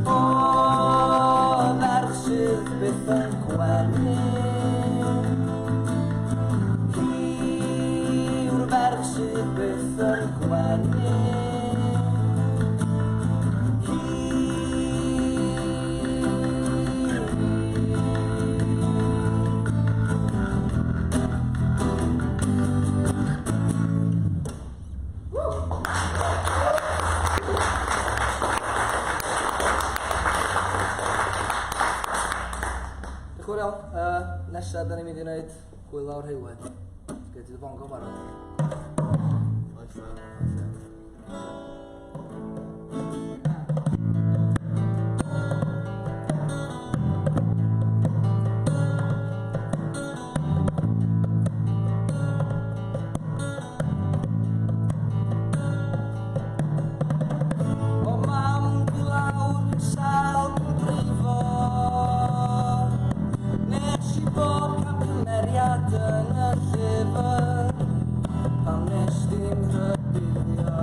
O, ferch sydd byth yn gwenu. Hi yw'r ferch sydd byth yn gwenu. Hi. Diolch yn fawr iawn. Nesa, da ni'n mynd i wneud Hwyl Fawr Heulwen. Gei di dy bongo barod. Oes, oes. O mam, dwi lawr, dwi'n sâl, dwi'n brifo. Nes i bob camgymeriad yn y llyfr. Pam nes di'm rhybuddio?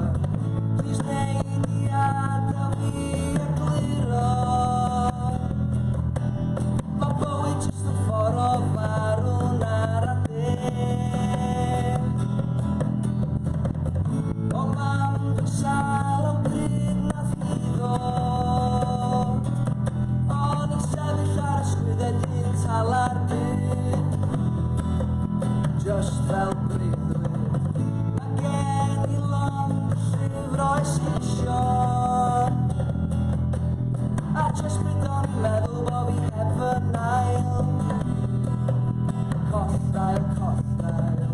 Plis nei di adael fi egluro. Ma' bywyd jyst yn ffordd o farw'n ara deg. O mam, dwi'n sâl am pryd nath hi ddod. O'n i'n sefyll ar ysgwyddau dyn tala'r byd. Just fel breuddwyd. Mae gen i lond llyfr o esgusion. A just pryd o'n i'n meddwl bo fi heb fy nail. Collddail, collddail.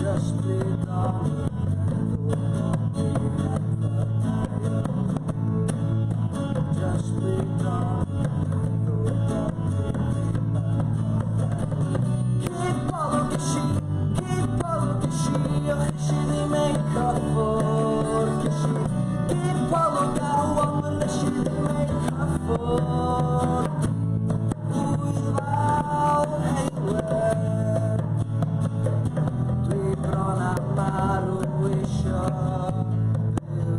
Just pryd o'n i'n meddwl bo fi heb fy nail. Just pryd o'n i'n meddwl bo fi ddim yn collddail. Cipolwg ges i, cipolwg ges i, o ches i ddim ei cyffwrdd. Ges i cipolwg ar y wobr, nes i ddim ei cyffwrdd. Hwyl fawr Heulwen. Dwi bron â marw isio byw.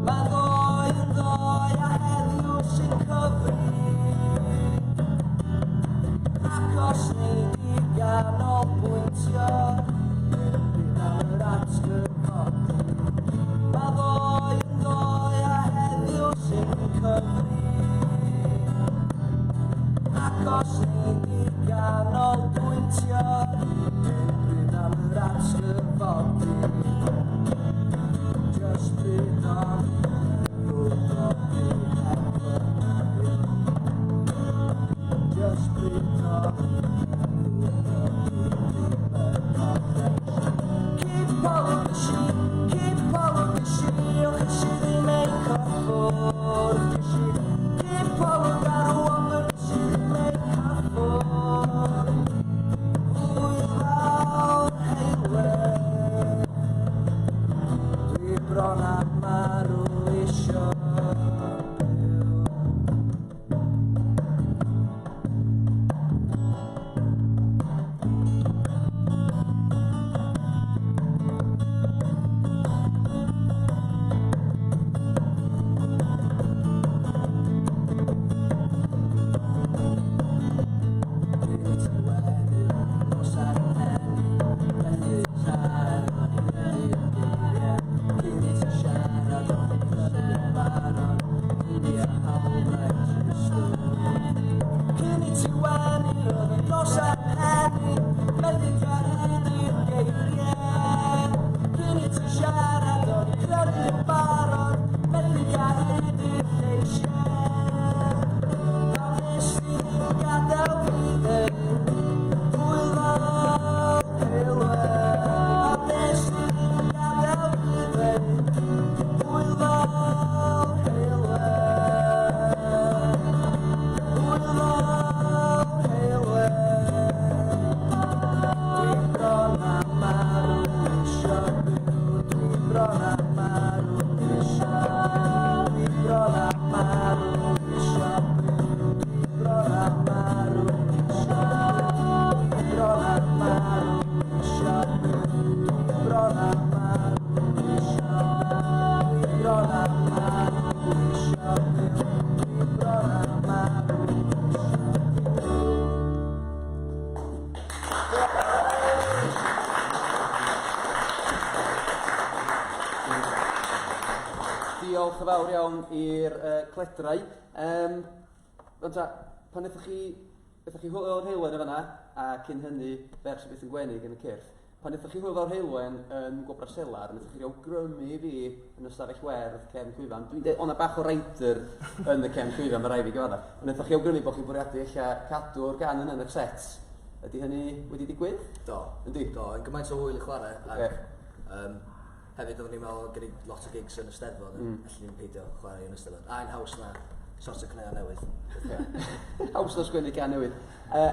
Mae ddoe yn ddoe a heddiw sy'n cyfri. Ac os nei di ganolbwyntio, dim byd am yr atgyfodi. Mae ddoe yn ddoe a heddiw sy'n cyfri. Ac os nei di ganolbwyntio, dim byd am yr atgyfodi. Just pryd o'n i'n meddwl bo fi heb fy nail. Just pryd o'n i'n meddwl bo fi ddim yn collddail. Cipolwg ges i, cipolwg ges i, o ches i ddim ei cyffwrdd. Ges i cipolwg ar y wobr, nes i ddim ei cyffwrdd. Hwyl fawr Heulwen. Dwi bron â marw isio byw. Cyn i ti wenu, nos ar 'y mhen i, methu siarad o'n i'n crynu'r geiriau. Cyn i ti siarad o'n i'n crynu'n barod, gei di hawlfraint i'r stori. Cyn i ti wenu, roedd y nos ar 'y mhen i, methu cael hyd i'r geiriau. Cyn i ti siarad o'n i'n crynu'n barod, methu cael hyd i'r lleisiau. Pam nes di ddim gadael fi ddeud, hwyl fawr Heulwen. Pam nes di ddim gadael fi ddeud, hwyl fawr Heulwen. Hwyl fawr Heulwen. Dwi bron â marw isio byw, dwi bron â marw isio byw, dwi bron â marw isio byw, dwi bron â marw isio byw, dwi bron â marw isio byw, dwi bron â marw isio byw, dwi bron â marw isio byw, dwi bron â marw isio byw. Diolch yn fawr iawn i'r Cledrau. Rwan ta, pan wnaethoch chi, wnaethoch chi Hwyl Heulwen yn fanna, a cyn hynny, Ferch sydd byth yn gwenu gan y Cyrff. Pan wnaethoch chi Hwyl Fawr Heulwen yn Gwobrau Selar, wnaethoch chi awgrymu i fi yn y stafell werdd cefn llwyfan. Dwi'n dweud, o'na bach o rider yn y cefn llwyfan, mae rhaid fi gyfadda. Ond wnaethoch chi awgrymu bod chi'n bwriadu ella cadw'r gan yna yn y set. Ydy hynny wedi digwydd? Do. Yndi? Do, yn gymaint o hwyl i chwarae. Ac, yeah. Hefyd oedden ni'n meddwl gen i lot o gigs yn y Steddfod, mm. allan ni'n peidio chwarae yn y Steddfod. A'n haws na sort o cneuon newydd. Haws na sgwennu can newydd.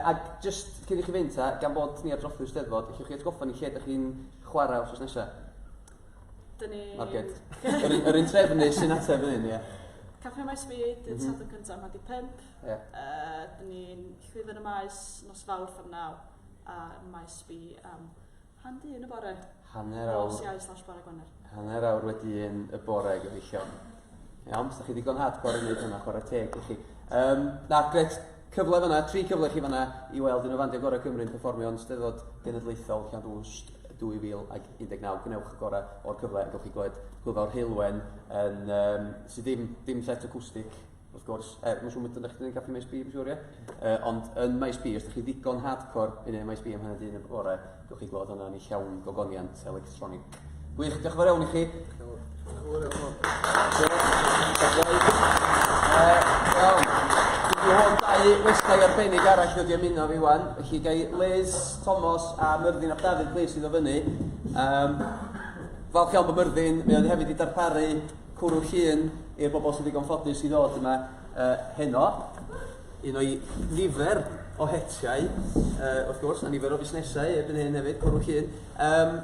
Ac just cyn i chi fynd ta, gan bod ni ar drothwy'r Steddfod, allwch chi atgoffa ni lle ydych chi'n chwarae wrthnos nesaf? Dyn ni... Marged. Yr un, yr un trefnu sy'n ateb yn hyn, ie. Caffi Maes B, dydd mm -hmm. Sadwrn cyntaf, mae di 5. Yeah. Dyn ni'n llwyfan y maes nos Fawrth am 9 a Maes B am Han di un y bore. Hanner awr. Nos Iau slash bore Gwener. Hanner awr wedi un y bore, gyfeillion. Iawn, os da chi ddigon hardcore i wneud hwnna, chwarae teg i chi. Um, na, gret, cyfle fanna, tri cyfle chi fanna i weld un o fandiau gorau Cymru yn perfformio yn Steddfod Genedlaethol Llanrwst 2019. Gwnewch y gorau o'r cyfle a gewch chi glywed Hwyl Fawr Heulwen yn, um, sydd ddim, ddim set acwstig wrth gwrs, er, mae'n siŵr bod ydych chi'n Caffi Maes B, mae'n siŵr, ie? Ond yn Maes B, os ydych chi ddigon hardcore i wneud Maes B am hanner dyn y bore, gewch chi glywed hwnna yn ei llawn gogoniant electronig. Gwych, diolch yn fawr iawn i chi. Iawn. Dwi'n hwn dau westai arbennig arall wedi ymuno fi wan. Felly gai Liz, Thomas a Myrddin ap Dafydd, plîs, i ddod fyny. Um, falch iawn bod Myrddin, mae o'n hefyd i darparu cwrw llun i'r bobl sy'n ddigon ffodus i ddod yma uh, heno. Un o'i nifer o hetiau, uh, wrth gwrs, a nifer o fusnesau erbyn hyn hefyd, cwrw llun. Um,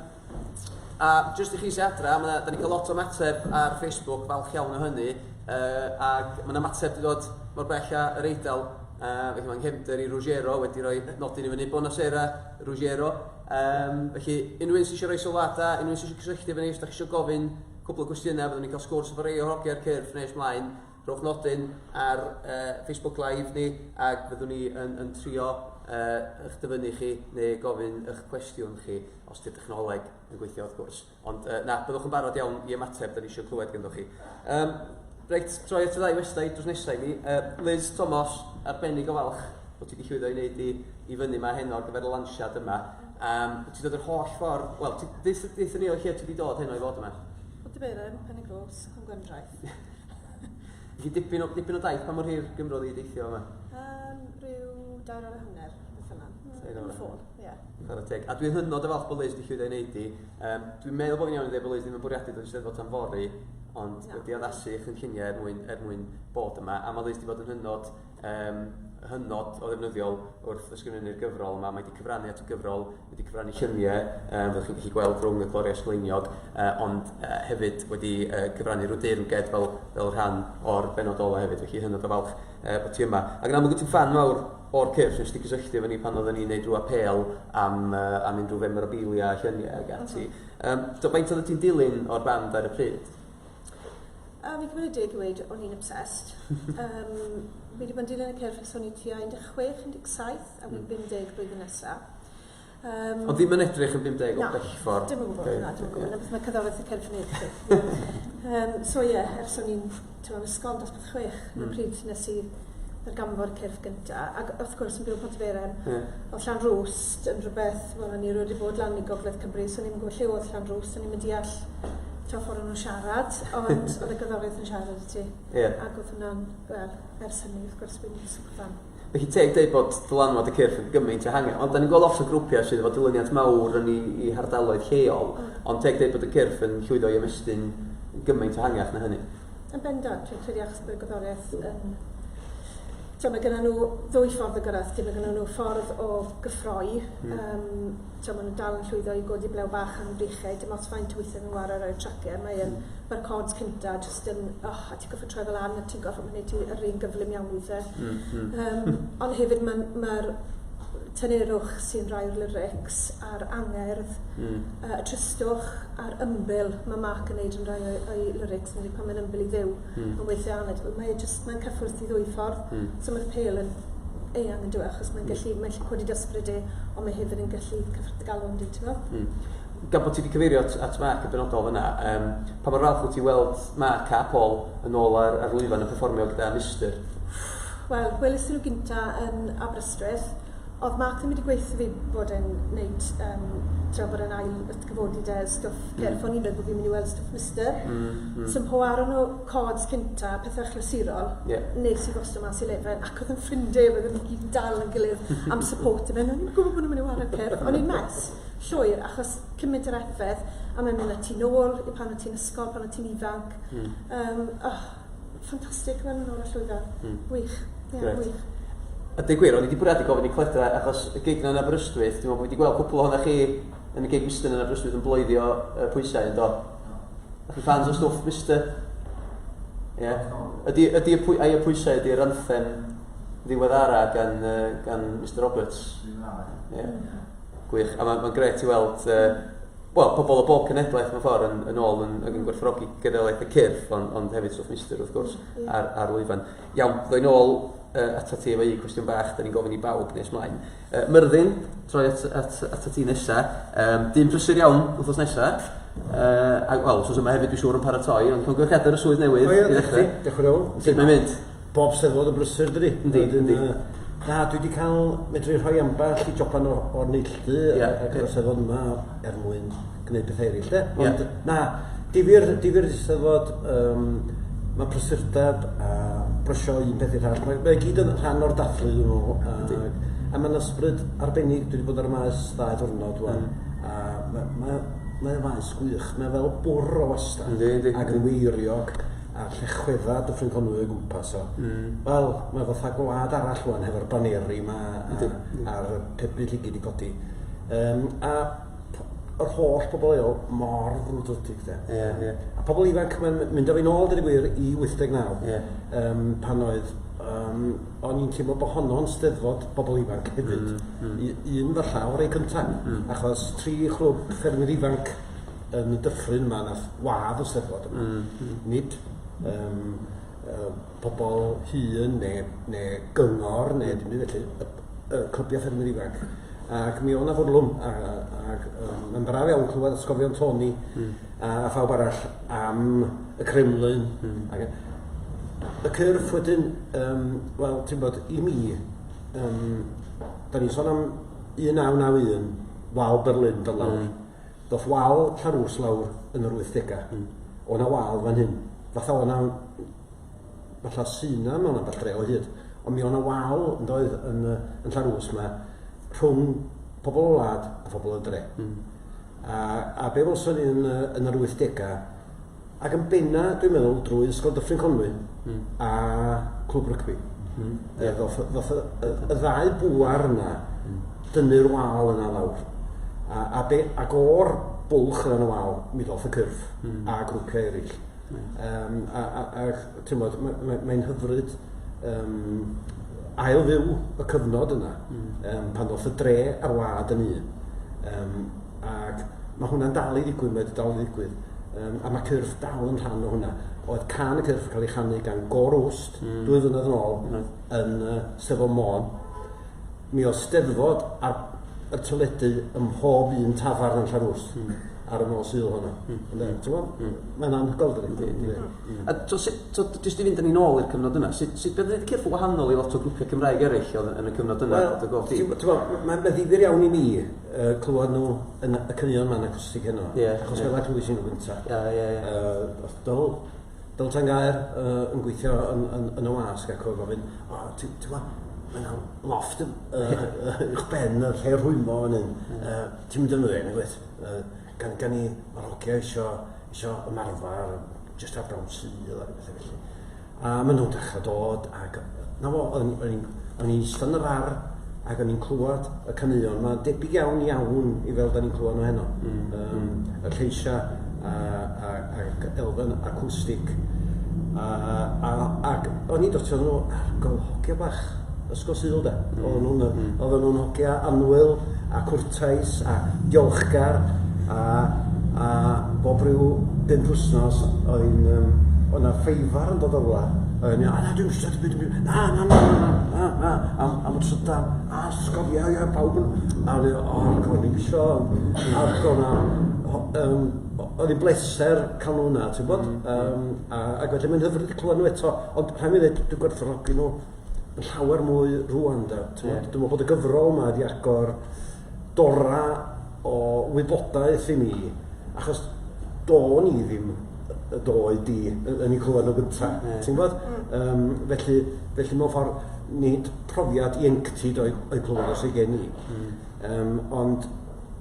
a jyst i chi sy'n adra, ma, da ni'n cael lot o ymateb ar Facebook, falch iawn o hynny, uh, ac mae'n ymateb wedi dod mor bell â yr Eidal, felly mae'n nghefnder i Ruggiero wedi rhoi nodyn i fyny, Buonasera Ruggiero. Um, felly, unrhyw un sydd eisiau rhoi sylwadau, unrhyw un sydd eisiau cysylltu efo ni, os da chi eisiau gofyn cwpl o gwestiynau, fyddwn ni'n cael sgwrs efo rei o'r hogiau'r cyrff nes mlaen. Rhowch nodyn ar uh, Facebook Live ni ac fyddwn ni yn, yn trio uh, eich dyfynnu chi neu gofyn eich cwestiwn chi os di'r technoleg yn gweithio wrth gwrs. Ond uh, na, byddwch yn barod iawn i ymateb, da ni eisiau clywed ganddo chi. Um, reit, troi at y ddau westai drws nesau i mi. Liz Thomas, arbennig o falch bod ti wedi llwyddo i wneud i, i fyny yma heno ar gyfer y lansiad yma. Um, ti dod yr holl ffordd, wel, deutha ni o lle ti wedi dod heno i fod yma? Pontyberem, Pen y Gros, Cwm Gwendraeth. Felly dipyn o, dipyn o daith, pa mor hir gymrodd i deithio yma? Um, rhyw dair awr a hanner, beth yna. Tair awr a ffôn, ie. Chwarae teg. A dwi'n hynod o falch bod Liz wedi llwyddo i wneud i. Um, dwi'n meddwl bod fi'n iawn i ddweud bod Liz ddim yn bwriadu dod i Steddfod tan fory, ond no. wedi addasu ei chynlluniau er mwyn, er mwyn bod yma. A mae Liz wedi bod yn hynod um, hynod o ddefnyddiol wrth ysgrifennu'r gyfrol yma. Mae wedi cyfrannu at y gyfrol, wedi cyfrannu lluniau, um, fyddwch chi'n gallu gweld rhwng y gloriau sgleiniog, uh, ond uh, hefyd wedi uh, cyfrannu rhyw deyrnged fel, fel rhan o'r benod ola hefyd, felly hynod o falch uh, bod ti yma. Ac yn amlwg ti'n ffan mawr o'r cyrff, nes ti gysylltu efo ni pan oedden ni'n neud rhyw apêl am, uh, am unrhyw femorabilia a lluniau ac ati. Um, do, faint oeddet ti'n dilyn o'r band ar y pryd? A fi'n cymryd deg i weud o'n i'n obsessed. um, fi wedi bod yn dilyn y cyrff ers o'n i tua 16, 17, a fi'n 50 blwyddyn nesa. Um, Ond ddim yn edrych yn 50 o bell ffordd. Dim yn gwybod, na, dim yn gwybod. Na beth mae cyddoreth y cyrff yn neud chi. um, so ie, yeah, ers o'n i'n yn ysgol dosbarth chwech, mm. y pryd nes i ddarganfod y cyrff gynta. Ac wrth gwrs yn byw yn Pontyberem, yeah. oedd Llanrwst yn rhywbeth, wel o'n i rioed wedi bod lan i Gogledd Cymru, so o'n i'n gwybod lle oedd Llanrwst, o'n i'n mynd deall ta ffordd o'n nhw'n siarad, ond oedd y gerddoriaeth yn siarad i ti. Yeah. Ac oedd hwnna'n, wel, ers hynny, wrth gwrs, fi'n super fan. Felly teg deud bod dylanwad y cyrff yn gymaint ehangach, ond da ni'n gweld lot o grwpiau sydd efo dilyniant mawr yn ei, i hardaloedd lleol, mm. ond teg deud bod y cyrff yn llwyddo i ymestyn gymaint ehangach na hynny. Yn bendant, dwi'n credu achos bod y gerddoriaeth yn... Tio, mae gennym nhw ddwy ffordd o gyrraedd, mae gennym nhw ffordd o gyffroi, mm. um, tio, maen nhw dal yn llwyddo i godi blew bach am breichiau, dim ots faint o weithiau nhw'n wario ar y traciau, mae mm. mae'r chords cynta jyst yn, oh, a ti'n gorfod troi fel lan, a ti'n gorfod, mae'n neud ti yr un gyflym iawn weithiau. Mm, mm. Um, ond hefyd mae'r ma tynerwch sy'n rhai o'r lyrics a'r angerdd, mm. y tristwch a'r ymbil mae Mark yn neud yn rhai o'i lyrics, yn pan mae'n ymbil i Dduw, mm. yn weithio anad. Mae e just, mae'n cyffwrdd i ddwy ffordd, mm. so mae'r pêl yn eang yn dweud, achos mae'n gallu, mm. mae'n gallu codi dysbryd i, ond mae hefyd yn gallu cyffwrdd dy galon di, ti'n meddwl? Mm. Gan bod ti wedi cyfeirio at, at Mark yn benodol fyna, um, pa mor falch wyt ti weld Mark a Paul yn ôl ar, ar lwyfan yn perfformio gyda Mister? Wel, weles i nhw gynta yn Aberystwyth, Oedd Mark ddim wedi gweithio fi bod e'n neud, ti'n bod e'n ail atgyfodi de stwff Cyrff, o'n i'n meddwl bod fi'n mynd i weld stwff Mister. So mhoaron nhw cods cynta, pethau achlysurol, nes i gostio mas i Eleven, ac oedd yn ffrindiau, oedd yn gyd yn dal yn gilydd am support i fe, o'n i'n gwybod bod nhw'n mynd i wario Cyrff, o'n i'n mess llwyr, achos cymaint yr effaith, a mae'n mynd â ti nôl i pan o ti'n ysgol, pan o ti'n ifanc. Oh, ffantastig fel yn ôl y llwyfan. Wych. Ie, wych. A dweud gwir, o'n i wedi bwriadu gofyn i Cledra, achos y gig na yn Aberystwyth, dwi'n meddwl bod fi wedi gweld cwpl ohonoch chi yn y gig Mister yn Aberystwyth yn bloeddio pwysau yn do. Ydych chi fans o stwff Mister? Ie. Yeah. Ydy, ydy y, pwy, ai y pwysau ydy'r anthem ddiweddara gan, gan Mr Roberts? Ie. Yeah. Gwych. A mae'n ma gret i weld wel, pobl o bob cenedlaeth mewn ffordd yn, yn ôl yn, yn gwerthfawrogi gerddoriaeth y Cyrff, ond, ond hefyd stwff Mister wrth gwrs ar, ar lwyfan. Iawn, ddoi nôl atat ti efo un cwestiwn bach, da ni'n gofyn i bawb nes mlaen. Myrddin, troi at, at, at ti nesa. Dyn prysur iawn wythnos nesa. A, wel, wythnos yma hefyd dwi'n siŵr yn paratoi, ond llongyfarchiadau ar y swydd newydd. O ie, i ddechrau. Diolch yn fawr. Sut mae'n mynd? Bob Steddfod yn brysur, dydi? Yndi, yndi. Na, dwi wedi cael medru rhoi ambell i joban o'r neilltu ar gyfer Steddfod yma er mwyn gwneud pethau eraill, de. Ond na, difyr, difyr ydi Steddfod, mae prysurdeb a brysio un peth i'r llall. Mae, mae gyd yn rhan o'r dathlu, dwi'n meddwl. A, a mae'n ysbryd arbennig, dwi wedi bod ar y maes ddau ddiwrnod wan, a mae, mae, mae faes gwych, mae fel bwr o wastad. Yndi, yndi. Ac yn weiriog. A'r llechwedda Dyffryn Conwy o'i gwmpas o. Wel, mae fatha gwlad arall wan hefo'r baneri ma a, a'r pebyll i gyd i godi. A yr holl bobl leol mor frwdfrydig de. Ie, ie. A pobl ifanc, mae'n mynd â fi nôl, dweud y gwir, i 89. Pan oedd, o'n i'n teimlo bod honno'n steddfod bobl ifanc hefyd. Un falla o'r rei cynta. Achos 3 clwb ffermwyr ifanc yn y dyffryn yma nath wadd y Steddfod yma. Nid pobl hŷn neu, neu gyngor neu dim byd felly, y clybiau ffermwyr ifanc. Ac mi oedd 'na fwrlwm, ac mae'n braf iawn clywed atgofion Tony a phawb arall am y Kremlin. Ac y Cyrff wedyn, wel, ti'n bod, i mi, da ni'n sôn am 1991, wal Berlin dod lawr. Doth wal Llanrwst lawr yn yr 80au. O' 'na wal fan hyn. Fatha o' 'na fatha sy' 'na mewn ambell dre o hyd. Ond mi o' 'na wal yn doedd yn yy yn Llanrwst 'ma rhwng pobl o wlad a phobl y dre. A a be welson ni yn y yn yr 80au ac yn benna dwi'n meddwl drwy Ysgol Dyffryn Conwy a Clwb Rygbi. Ie, ddoth, ddoth y, y, y ddau bŵar yna dynnu'r wal yna lawr. A, a be, ac o'r bwlch yna yn y wal, mi ddoth y Cyrff a grwpiau eraill. A, a, a ti'n bod, mae'n ma, ma hyfryd ail fyw y cyfnod yna, pan ddoth y dre a'r wlad yn un. Ac mae hwnna'n dal i ddigwydd, mae wedi dal i ddigwydd. A mae Cyrff dal yn rhan o hwnna. Oedd can y Cyrff yn cael ei chanu gan Gôr Rwst 2 flynedd yn ôl yn Steddfod Môn. Mi oedd Steddfod ar y teledu ym mhob un tafarn yn Llanrwst ar y nos Sul honno. Ynde, ti'n gwbod? Mae'n anhygoel, dydi? Yndi. A to, sut, to, jyst i fynd â ni nôl i'r cyfnod yna, sut, sut beth oedd Cyrff yn wahanol i lot o grwpiau Cymraeg eraill oedd yn y cyfnod yna? Wel, ti'n gwbod, mae'n ddifyr iawn i mi clywed nhw yn y caneuon 'ma'n acwstig heno. Achos fel 'na clywes i nhw gynta. Ie, ie, ie. Oedd Dyl, Dyl Tangaer yn gweithio yn, yn, yn y wasg ac oedd gofyn, o, ti'n gwybod, mae yna lofft uwch ben y lle rhwymo fan hyn. Ti'n mynd yn dde, nag wyt? Gan, gan i, mae'r hogia isio, isio ymarfer, jyst ar brawn Sul a rhywbeth felly. A maen nhw'n dechrau dod ac na fo, o'n i'n o'n i'n eistedd yn yr ar ac o'n i'n clywed y caneuon yma, debyg iawn iawn i fel da ni'n clywed nhw heno. Y lleisiau a, a, ac elfen acwstig. A, a, ac o'n i'n dotio nhw ar gol hogia bach, ysgol Sul de. Oedden nhw'n oedden nhw'n hogia annwyl a cwrtais a diolchgar a, a bob rhyw 5 wythnos oedd hi'n oedd 'na ffeifar yn dod o rwla. Oedd hi'n, na, dwi'n eisiau, dwi'n dwi'n na, na, na, na, na, na, am, am y trydan, a ysgol, ia, ia, pawb yn, a o'n i, o, o'n i'n isio, ac o'na, oedd hi'n bleser cael nhw yna, ti'n bod? Ac felly mae'n hyfryd clywed nhw eto, ond rhaid mi ddweud, dwi'n gwerthfawrogi nhw. yn llawer mwy rwan de. Yeah. Dwi'n meddwl bod y gyfrol yma wedi agor dora o wybodaeth i mi, achos do'n i ddim y doed di yn ei clywed nhw gyntaf. Yeah. Ti'n gwybod? Mm. Felly, felly mewn ffordd, nid profiad ieuenctid o'i, o'i clywed os ei gen i. Mm. Ond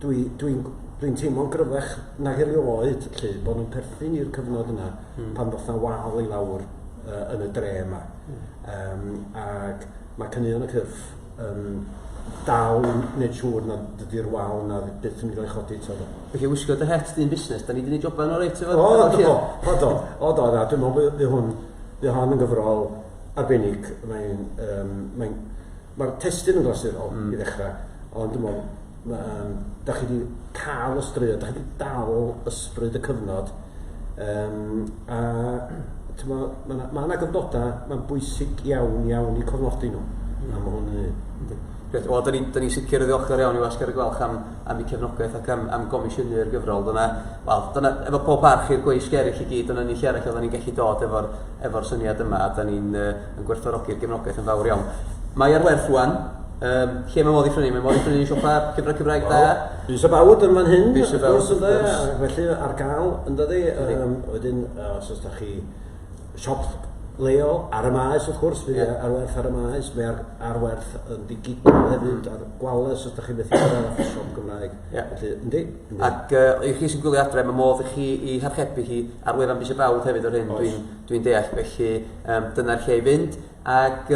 dwi'n dwi, dwi, dwi teimlo'n gryfach nag erioed, lle, bod nhw'n perthyn i'r cyfnod yna pan ddoth na wal i lawr yn y dre yma. Mm. Ac mae caneuon y cyrff yn dal wneud siŵr na dydy'r wal na byth yn mynd i gael ei chodi eto. Felly wisgo dy het dyn busnes, da ni wedi gwneud joban o reit efo... O, do, o, do, o, do, na, dwi'n meddwl bydd hwn, bydd hon yn gyfrol arbennig. Mae'n, um, mae'n, mae'r testun yn glasurol i ddechrau, ond dwi'n meddwl, um, da chi wedi cael y straeon, da chi wedi dal ysbryd y cyfnod, a mae yna ma ma gyfnodau, mae'n bwysig iawn iawn i cofnodi nhw, a mae hwn yn un. Grêt. Wel, da ni'n ni sicr yn ddiolchgar iawn i Wasg Cerrig Gwalch am, am eu cefnogaeth ac am, am gomisiynu'r gyfrol. Dyna, wel, dyna, efo pob parch i'r gweisg eraill i gyd, dyna ni lle arall oedden ni'n gallu dod efo'r efo syniad yma, a da ni'n yn gwerthfawrogi'r gefnogaeth yn fawr iawn. Mae ar werth rwan. Lle mae modd i phrynu? Mae modd i phrynu yn siopa llyfrau Cymraeg da? Bys y Bawd yn fan hyn, Bys y Bawd, wrth gwrs, felly ar gael, yn dydi. Wedyn, os oes da chi siop leol ar y maes, wrth gwrs, fydd yeah. ar werth ar y maes, mae ar, ar werth yn digidol hefyd, ar Gwales, os da chi methu cyrraedd at siop Gymraeg. Yeah. Felly, yndi. yndi. Ac i chi sy'n gwylio adre, mae modd i chi i harchebu hi ar wefan Bys y Bawd hefyd o'r hyn dwi'n dwi deall. Felly, dyna'r lle i fynd. Ac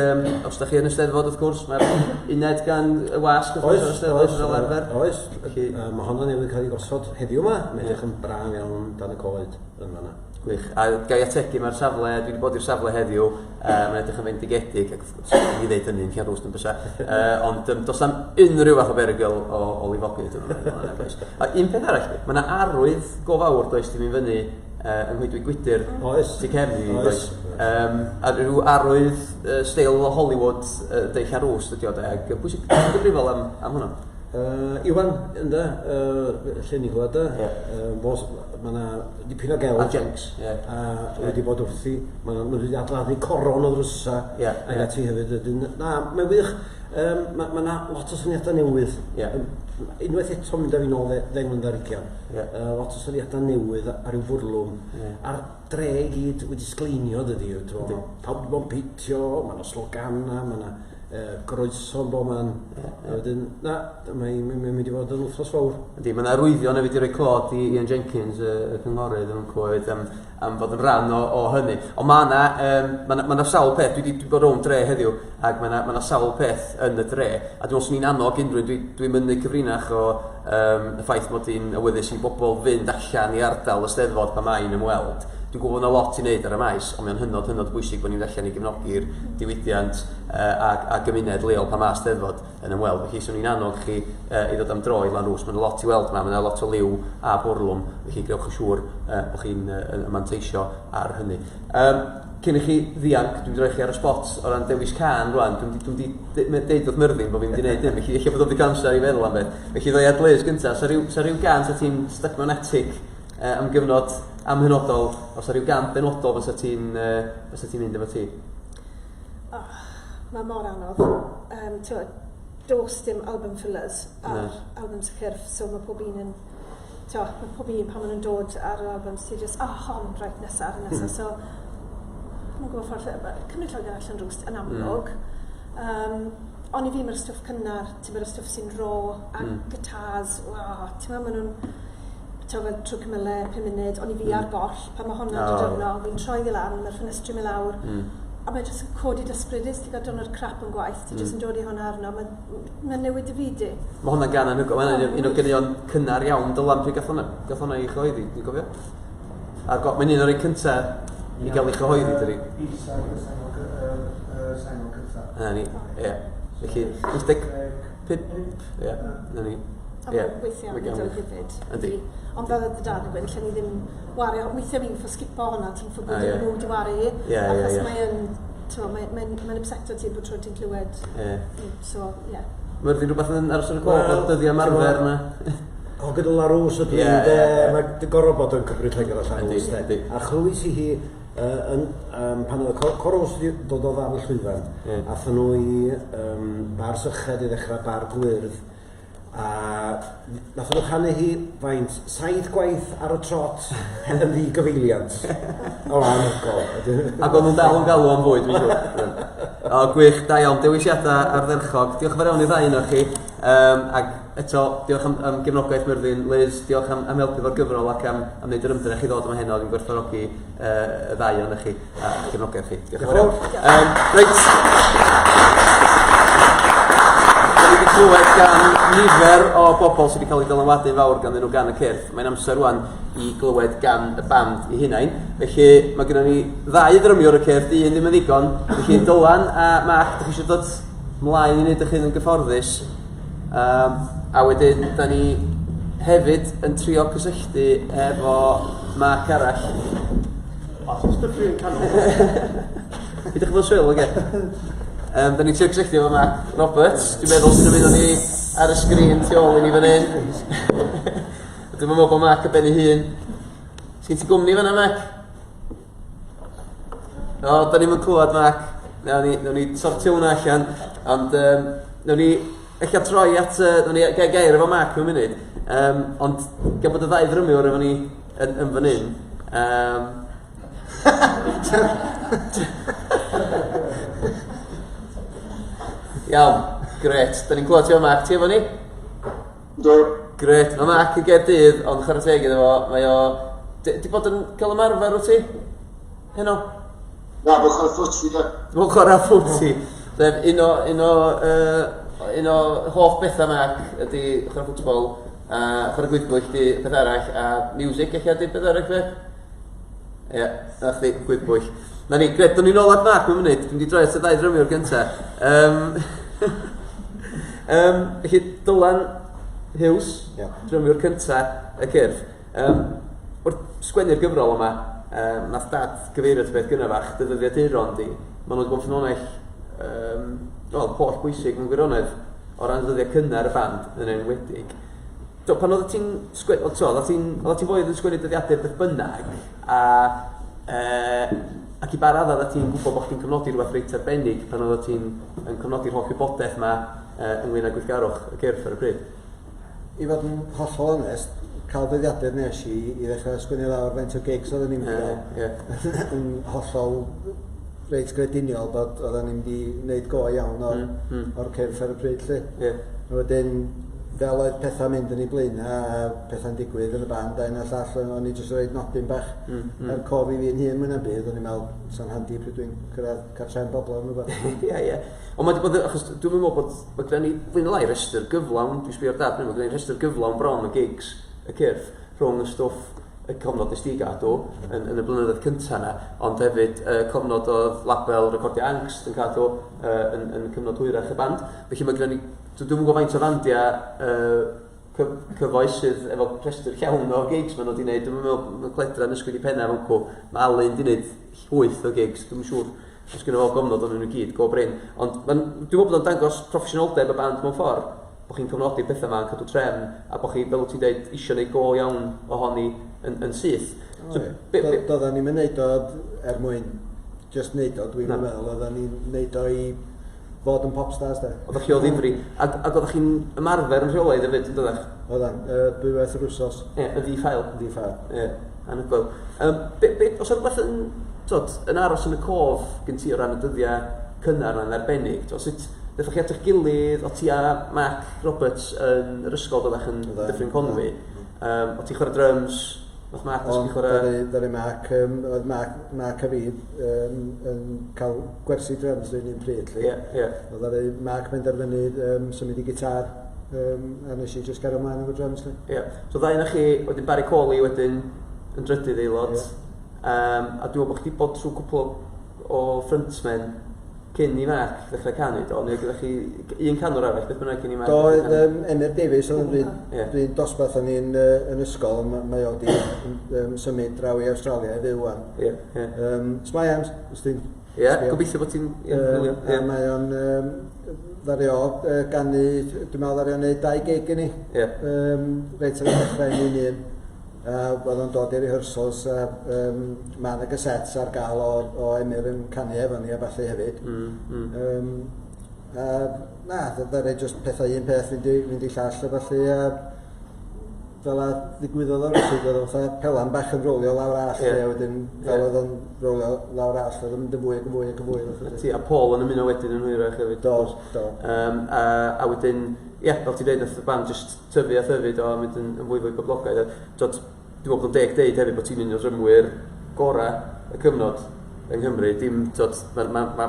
os da chi yn y Steddfod, wrth gwrs, mae'r uned gan y wasg, wrth gwrs, o'r Steddfod fel arfer. Oes, Felly, mae honno newydd cael ei gosod heddiw yma. Mae'n edrych yn braf iawn dan y coed yn fanna. Gwych. A ga i ategu, mae'r safle, dwi wedi bod i'r safle heddiw, mae'n edrych yn fendigedig, ac wrth gwrs, i ddeud hynny'n Llanrwst yn bysa. Ond does na'm unrhyw fath o berygl o, o lifogydd. A un peth arall, mae yna arwydd go fawr, does, di mynd fyny yng Nghoedwig Gwydyr. Oes. Tu cefn i fi, does. A rhyw arwydd steil Hollywood deud Llanrwst ydi o de, ac pwy sy'n gyfrifol am, am hwnna? Iwan, ynde, lle ni'n gweld e. Yeah. Mae yna dipyn o gelf. A Jenks, ie. Yeah. A wedi bod wrthi, mae yna wedi adeiladdu coron o ddrysa. Yeah, ac ati hefyd. Wedyn, na, mae'n wych. Mae ma yna lot o syniadau newydd. Yeah. Unwaith eto mynd â fi nôl ddeng mlynedd ar hugain. Yeah. Lot o syniadau newydd ar ryw fwrlwm. Yeah. A'r dre i gyd wedi sgleinio, dydy. Pawb wedi bod yn peintio, mae yna slogana, mae yna groeso yn bob man. Yeah, yeah. A wedyn, na, mae'n mae, mae mynd i fod yn wythnos fawr. Yndi, mae yna arwyddion hefyd i roi clod i Ian Jenkins, y, y cynghorydd yn Clwyd, am, am fod yn rhan o, o hynny. Ond mae yna, um, mae yna, sawl peth, dwi wedi bod rownd dre heddiw, ac mae yna, mae sawl peth yn y dre. A dwi'n meddwl swn i'n annog unrhyw, dwi'n dwi mynnu cyfrinach o um, y ffaith mod i'n awyddus i bobl fynd allan i ardal y Steddfod pan mae'n ymweld. Dwi'n gwybod bod yna lot i wneud ar y maes, ond mae'n hynod, hynod bwysig bod ni'n mynd allan i gefnogi'r diwydiant a, a gymuned leol pan mae Steddfod yn ymweld. Felly, swn i'n annog chi i ddod am dro i Lanrwst. Mae'n lot i weld yma, mae yna lot o liw a bwrlwm, felly grewch yn siŵr bod chi'n yn manteisio ar hynny. Cyn i chi ddianc, dwi'n rhoi chi ar y spot o ran dewis cân rwan. Dwi'n dwi wedi deud wrth Myrddin bod fi'n mynd i wneud hyn, felly ella bod o'n wedi cael amser i feddwl am beth. Felly ddoi at Liz gyntaf, sa rhyw, sa rhyw gân sa ti'n stuck mewn attic am gyfnod amhenodol, os sa rhyw gân benodol fysa ti'n fysa ti'n mynd efo ti? Oh, mae mor anodd. Um, does dim album fillers ar no. albums y cyrff, so mae pob un yn... Tio, mae pob un pan maen nhw'n dod ar yr albums, ti just, oh, hon, reit, nesaf, nesaf. So, mae'n gwybod ffordd, cymryd Lloegr allan rwst yn amlwg. Ond i fi mae'r stwff cynnar, ti'n mae'r stwff sy'n raw, a guitars, wow, ti'n meddwl, maen nhw'n ti'n fel trwy cymylau, 5 munud, ond i fi ar goll, pan mae hwnna'n dod arno, fi'n troi ddi lan, mae'r ffenestri mynd lawr, a mae jyst yn codi dy ysbryd i, ti'n cael diwrnod crap yn gwaith, ti jyst yn dod i hwnna arno, mae'n ma newid dy fyd di. Mae hwnna'n gan anhygoel, mae'n un, un o ganeuon cynnar iawn Dylan, pryd gath hwnna, gath hwnna ei chyhoeddi, dwi'n cofio? A go, mae'n un o'r rhai cynta i gael ei chyhoeddi, dydi? B-side y sengl cynta. Na ni, ie. Felly, 85, ie, na ni. A yeah. weithiau yn dod hefyd. Yndi. Ond fel oedd dy dad yn gweud, allan ni ddim wario, weithiau fi'n ffo sgipo hwnna, ti'n ffo bod nhw wedi wario i. Achos mae'n, mae'n mae, mae upseto ti bod tro ti'n clywed. Yeah. So, ie. Yeah. Myrddin rhywbeth yn aros ar y gof o'r dyddiau ymarfer yma? O, gyda Larws ydw i'n de, mae'n gorfod bod yn cymryd Lloegr a Llanrwst, de. A chlywys i hi Yn, um, pan oedd y Corws wedi dod o ddarn llwyfan, yeah. athyn nhw i um, bar syched i ddechrau bar gwyrdd, a nath nhw chanu hi faint, 7 gwaith ar y trot yn ddi-gyfeiliant. O, anhygoel. Ac o'n nhw'n dal yn galw am fwy, dwi'n siŵr. O, gwych, da iawn. Dewisiadau ardderchog. Diolch yn fawr iawn i'r ddau ohonoch chi. Ac eto, diolch am, am gefnogaeth Myrddin. Liz, diolch am, am helpu fo'r gyfrol ac am, am wneud yr ymdrech i ddod yma heno. Dwi'n gwerthfawrogi y ddau ohonoch chi a gefnogaeth chi. Diolch yn fawr iawn. Reit. Da ni wedi clywed gan nifer o bobl sydd wedi cael eu dylanwadu'n fawr ganddyn nhw gan y cyrff. Mae'n amser rwan i glywed gan y band eu hunain. Felly mae gennym ni ddau ddrymiwr y cyrff, un ddim yn ddigon. Felly Dylan a Mark, ydych chi eisiau dod mlaen i wneud eich hun yn gyfforddus? A wedyn, da ni hefyd yn trio cysylltu efo Mark arall. O, ti'n stwffio i'n canol. Pidwch bod yn swil, oce? Da ni'n trio cysylltu efo Mark Roberts. Dwi'n meddwl sy'n ymuno ni ar y sgrin tu ôl i ni fan hyn. Dwi'n meddwl bod Mark ar ben ei hun. Sgyn ti gwmni fan'na, Mark? O, da ni'm yn clywed Mark. Nawn ni sortio hwnna allan. Ond nawn ni ella troi at... Nawn ni gael gair efo Mark mewn munud. Ond gan bod y ddau ddrymiwr efo ni yn fan hyn... Iawn, gret. Da ni'n clywed ti o Mark. Ti efo ni? Yndw. Gret. Mae Mark yn Gaerdydd, ond chwarae teg iddo fo, mae o... Di bod yn cael ymarfer wyt ti? Heno? Na, bod chwarae ffwti, da. Bod chwarae ffwti. Sef un o, un o, un o hoff bethau Mark ydy chwarae ffwtbol, a chwarae gwyddbwyll di peth arall, a music eich di peth arall fe? Ie, yeah, na chdi, gwyddbwyll. Na ni, gret, do'n ni'n ôl at Mark mewn munud, dwi'n di droi at y ddau drymiwr gynta. Felly, Dylan Hughes, yeah. Drymiwr cynta y cyrff. Wrth sgwennu'r gyfrol yma, nath dad gyfeirio at beth gynna fach, dy ddyddiaduron di. Maen nhw wedi bod yn ffynhonnell wel, holl bwysig mewn gwirionedd o ran ddyddiau cynnar y band yn enwedig. Do, pan oeddet ti'n sgwennu, oeddet ti'n oeddet ti'n fwy yn sgwennu dyddiadur beth bynnag, a ac i ba raddau oeddet ti'n gwybod bod chdi'n cofnodi rhywbeth reit arbennig pan oeddet ti'n yn cofnodi'r holl wybodaeth yma ynglyn â gweithgarwch y cyrff ar y pryd? I fod yn hollol onest, cael dyddiadur nes i i ddechrau sgwennu lawr faint o gigs oedden ni'n mynd i gael. Yn hollol reit grediniol bod oedden ni'n mynd i wneud go iawn o'r, o'r cyrff ar y pryd 'lly. Wedyn, fel oedd pethau'n mynd yn ei blaen a pethau'n digwydd yn y band a hyn a'r llall, o'n i jyst yn rhoi nodyn bach er cof i fi'n hun mwy na'm byd, o'n i'n meddwl, sa'n handi pryd dwi'n cyrraedd cartref bobl neu rhywbeth. Ie, ie. Ond mae wedi bod, achos dwi'n meddwl bod, mae gen ni fwy neu lai rhestr gyflawn, dwi'n sbio ar dad, mae gen ni rhestr gyflawn bron o gigs y cyrff rhwng y stwff y cofnod nes di gadw yn y blynyddoedd cyntaf yna, ond hefyd cofnod oedd label Recordiau Ankst yn cadw yn cyfnod hwyrach y band. Felly mae gen ni, dwi'm yn gwybod faint o fandiau cyfoes sydd efo rhestr llawn o gigs maen nhw wedi gwneud. Dwi'm yn meddwl, mae Cledra yn ysgwyd i penna fan Mae Alun wedi gwneud llwyth o gigs, dwi'm yn siŵr os gynno fo gofnod ohonyn nhw gyd, go brin. Ond ma'n, dwi'n meddwl bod o'n dangos proffesiynoldeb y band mewn ffordd, bod chi'n cofnodi'r pethau yma, yn cadw trefn, a bod chi, fel wyt ti'n dweud, isio gwneud go iawn ohoni yn syth. So, Doedden ni'm yn neud o er mwyn just neud o, dwi'n meddwl, oedden ni'n neud o i fod yn popstars de. Oeddech chi o ddifri. Ac oeddech chi'n ymarfer yn rheolaidd hefyd, yn doeddech? Oedden, dwywaith yr wsos. Ie, yn ddi-ffael. Yn ddi-ffael. Ie, anhygoel. Be, oes 'na rhywbeth yn, twod, yn aros yn y cof gen ti o ran y dyddiau cynnar yna'n arbennig? Twod, sut ddethoch chi at eich gilydd, o ti a Mark Roberts yn yr ysgol doeddech yn Dyffryn Conwy. O ti'n chwarae drums, nath Mark ddysgu chwarae... Ddaru Mark, oedd Mark a fi yn cael gwersi drums yn un pryd. Ie, ie. Oedd ddaru Mark benderfynu symud i gitar, a nes i just gario ymlaen efo drums. Ie. So ddau ohonoch chi, wedyn Barry Corley wedyn yn drydydd aelod. A dwi'n meddwl bod chdi bod trwy cwpl o frontmen cyn i Mark ddechrau canu, do? Neu gyda chi un canwr arall, beth bynnag cyn i Mark Do, oedd Emyr Davies oedd yn rhan dosbarth o'n i'n yn ysgol, mae o wedi symud draw i Australia i fyw wan. Ie, ie. S'mai Ems, os ti'n Ie, gobeithio bod ti'n gwylio. A mae o'n ddaru o ganu, dwi'n meddwl ddaru o wneud 2 gig i ni. Ie. Reit ar y dechrau yn un un. A oedd o'n dod i rehearsals a mae yna cassettes ar gael o, o Emyr yn canu efo ni a ballu hefyd. A na, ddaru just pethau un peth fynd i, fynd i llall a ballu a fel a ddigwyddodd o'r pryd oedd o fatha pelan bach yn rolio lawr allt yeah. a wedyn fel yeah. oedd o'n rolio lawr allt oedd o'n mynd yn fwy ac yn fwy ac yn fwy. Ti, a Paul yn ymuno wedyn yn hwyrach hefyd. Do, do. A, a wedyn, ie, yeah, fel ti'n dweud, nath y band just tyfu a thyfu do, a mynd yn, yn fwy fwy poblogaidd. A, dod, dwi'n meddwl bod o'n deg deud hefyd bod ti'n un o'r drymwyr gorau y cyfnod yng Nghymru. Dim, tod, mae ma, ma,